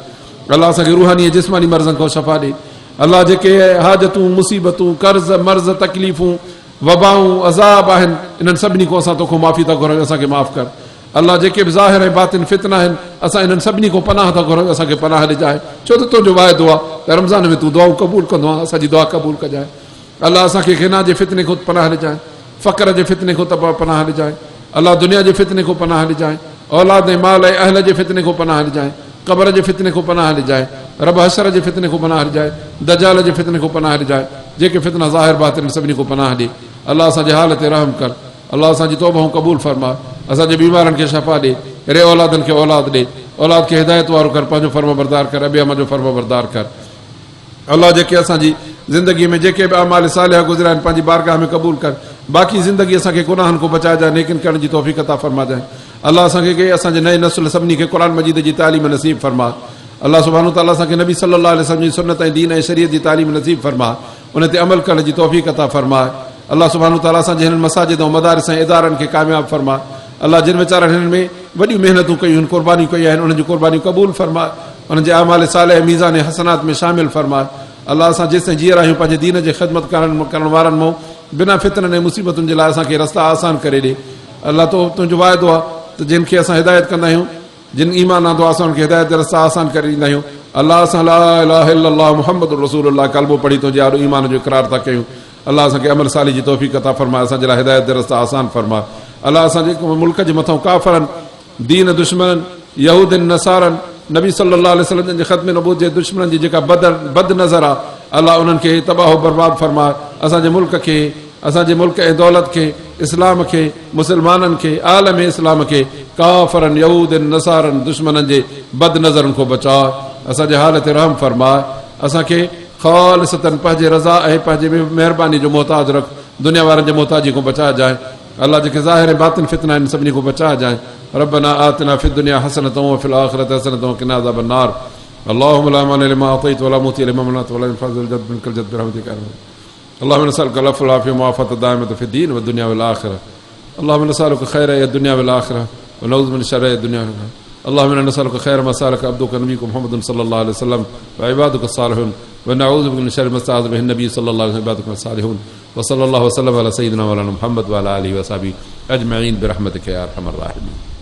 الله اسان کي روحاني ۽ جسماني مرضن کان شفا ڏي. الله جيڪي حاجتون، مصيبتون، قرض، مرض، تڪليفون، وبائون، عذاب آهن، انهن سڀني کان اسان توکان معافي ٿا گهرون اسان کي معاف ڪر. الله جيڪي به ظاهر ۽ باطن فتنا آهن اسان انهن سڀني کان پناهه ٿا گهرون اسان کي پناهه ڏجانء ڇو ته تنهنجو واعدو آهي ته رمضان ۾ تون دعائون قبول ڪندو آهين اسان جي دعا قبول ڪجانء الله اسان کي غنا جي فتني کان پناهه ڏجانء فقر جي فتني کان پناهه ڏجانء الله دنيا جي فتني کان پناهه ڏجانء اولاد ۽ مال ۽ اهل جي فتني کان پناهه ڏجانء قبر جي فتني کان پناهه ڏجانء رب حشر جي فتني کان پناهه ڏجانء دجال جي فتني کان پناهه ڏجانء جيڪي فتنا ظاهر باطن سڀني کان پناهه ڏي الله اسان جي حال تي رحم ڪر الله اسان جي توبهون قبول فرماء اسان جي بيمارن کي شفا ڏي ري اولادن کي اولاد ڏي اولاد کي هدايت وارو ڪر پنهنجو فرمانبردار ڪر ابي اما جو فرمانبردار ڪر الله جيڪي اسان جي زندگي ۾ جيڪي به اعمال صالحه گذريا آهن پنهنجي بارگاهه ۾ قبول ڪر باقي زندگي اسان کي گناهن کان بچائجانء نيڪين ڪرڻ جي توفيق عطا فرماجانء الله اسان کي اسان جي نئين نسل سڀني کي قرآن مجيد جي تعليم نصيب فرماء الله سبحانه وتعالي اسان کي نبي صلي الله عليه وسلم جي سنت ۽ دين ۽ شريعت جي تعليم نصيب فرماء ان تي عمل ڪرڻ جي توفيق عطا فرماء. الله سبحانه وتعالي اسان جي هنن مساجد ۽ مدارس ۽ ادارن کي ڪامياب فرماء. الله جن ويچارن هنن ۾ وڏيون محنتون ڪيون آهن، قربانيون ڪيون آهن، انهن جون قربانيون قبول فرماء. انهن جي اعمال صالح ميزان حسنات ۾ شامل فرماء. الله اسان جيستائين جيئرا آهيون پنهنجي دين جي خدمت ڪرڻ وارن مون بنا فتنن ۽ مصيبتن جي لاء اسان کي رستا آسان ڪري ڏي. الله تو تنهنجو واعدو آهي ته جن کي اسان هدايت ڪندا آهيون، جن ايمان آندو آهي اسان انهن کي هدايت جا رستا آسان ڪري ڏيندا آهيون. الله اسان لا اله الا الله محمد رسول الله ڪلمو پڙهي تنهنجي آڏو ايمان جو اقرار ٿا ڪيون. الله اسان کي عمل صالح جي توفيق عطا فرماء اسان جي لاء هدايت جا رستا آسان فرماء. الله اسان جي ملڪ جي مٿان ڪافرن، دين دشمنن، يهودين، نصارن، نبي صلي الله عليه وسلم جن جي ختم نبوت جي دشمنن جي جيڪا بد نظر آ الله انهن کي تباهه و برباد فرماء. اسان جي ملڪ کي، اسان جي ملڪ ۽ دولت کي، اسلام کي، مسلمانن کي، عالم اسلام کي ڪافرن، يهودين، نصارن، دشمنن جي بد نظرن کان بچاء، اسان جي حال تي رحم فرماء، اسان کي خالصتاً پنهنجي رضا ۽ پنهنجي مهرباني جو محتاج رک، دنيا وارن جي محتاجي کان بچائجانء، الله جيڪي ظاهر ۽ باطن فتنا آهن سڀني کان بچائجانء، ربنا آتنا في الدنيا حسنة وفي الآخرة حسنة وقنا عذاب النار اللهم لا مانع لما اعطيت ولا معطي لما منعت ولا ينفع ذا الجد منك الجد برحمتك يا ارحم اللهم نسألك العفو والعافية والمعافاة الدائمة في الدين والدنيا والآخرة اللهم نسألك خير الدنيا والآخرة ونعوذ من شر الدنيا والآخرة اللهم انا نسألك خير ما سألك عبدك نبيك محمد صلى الله عليه وسلم وعبادك الصالحون ونعوذ بك من شر ما استعاذ به النبي صلى الله عليه وسلم عبادك الصالحون وصلى الله وسلم على سيدنا مولانا محمد وعلى آله وصحبه أجمعين برحمتك يا أرحم الراحمين.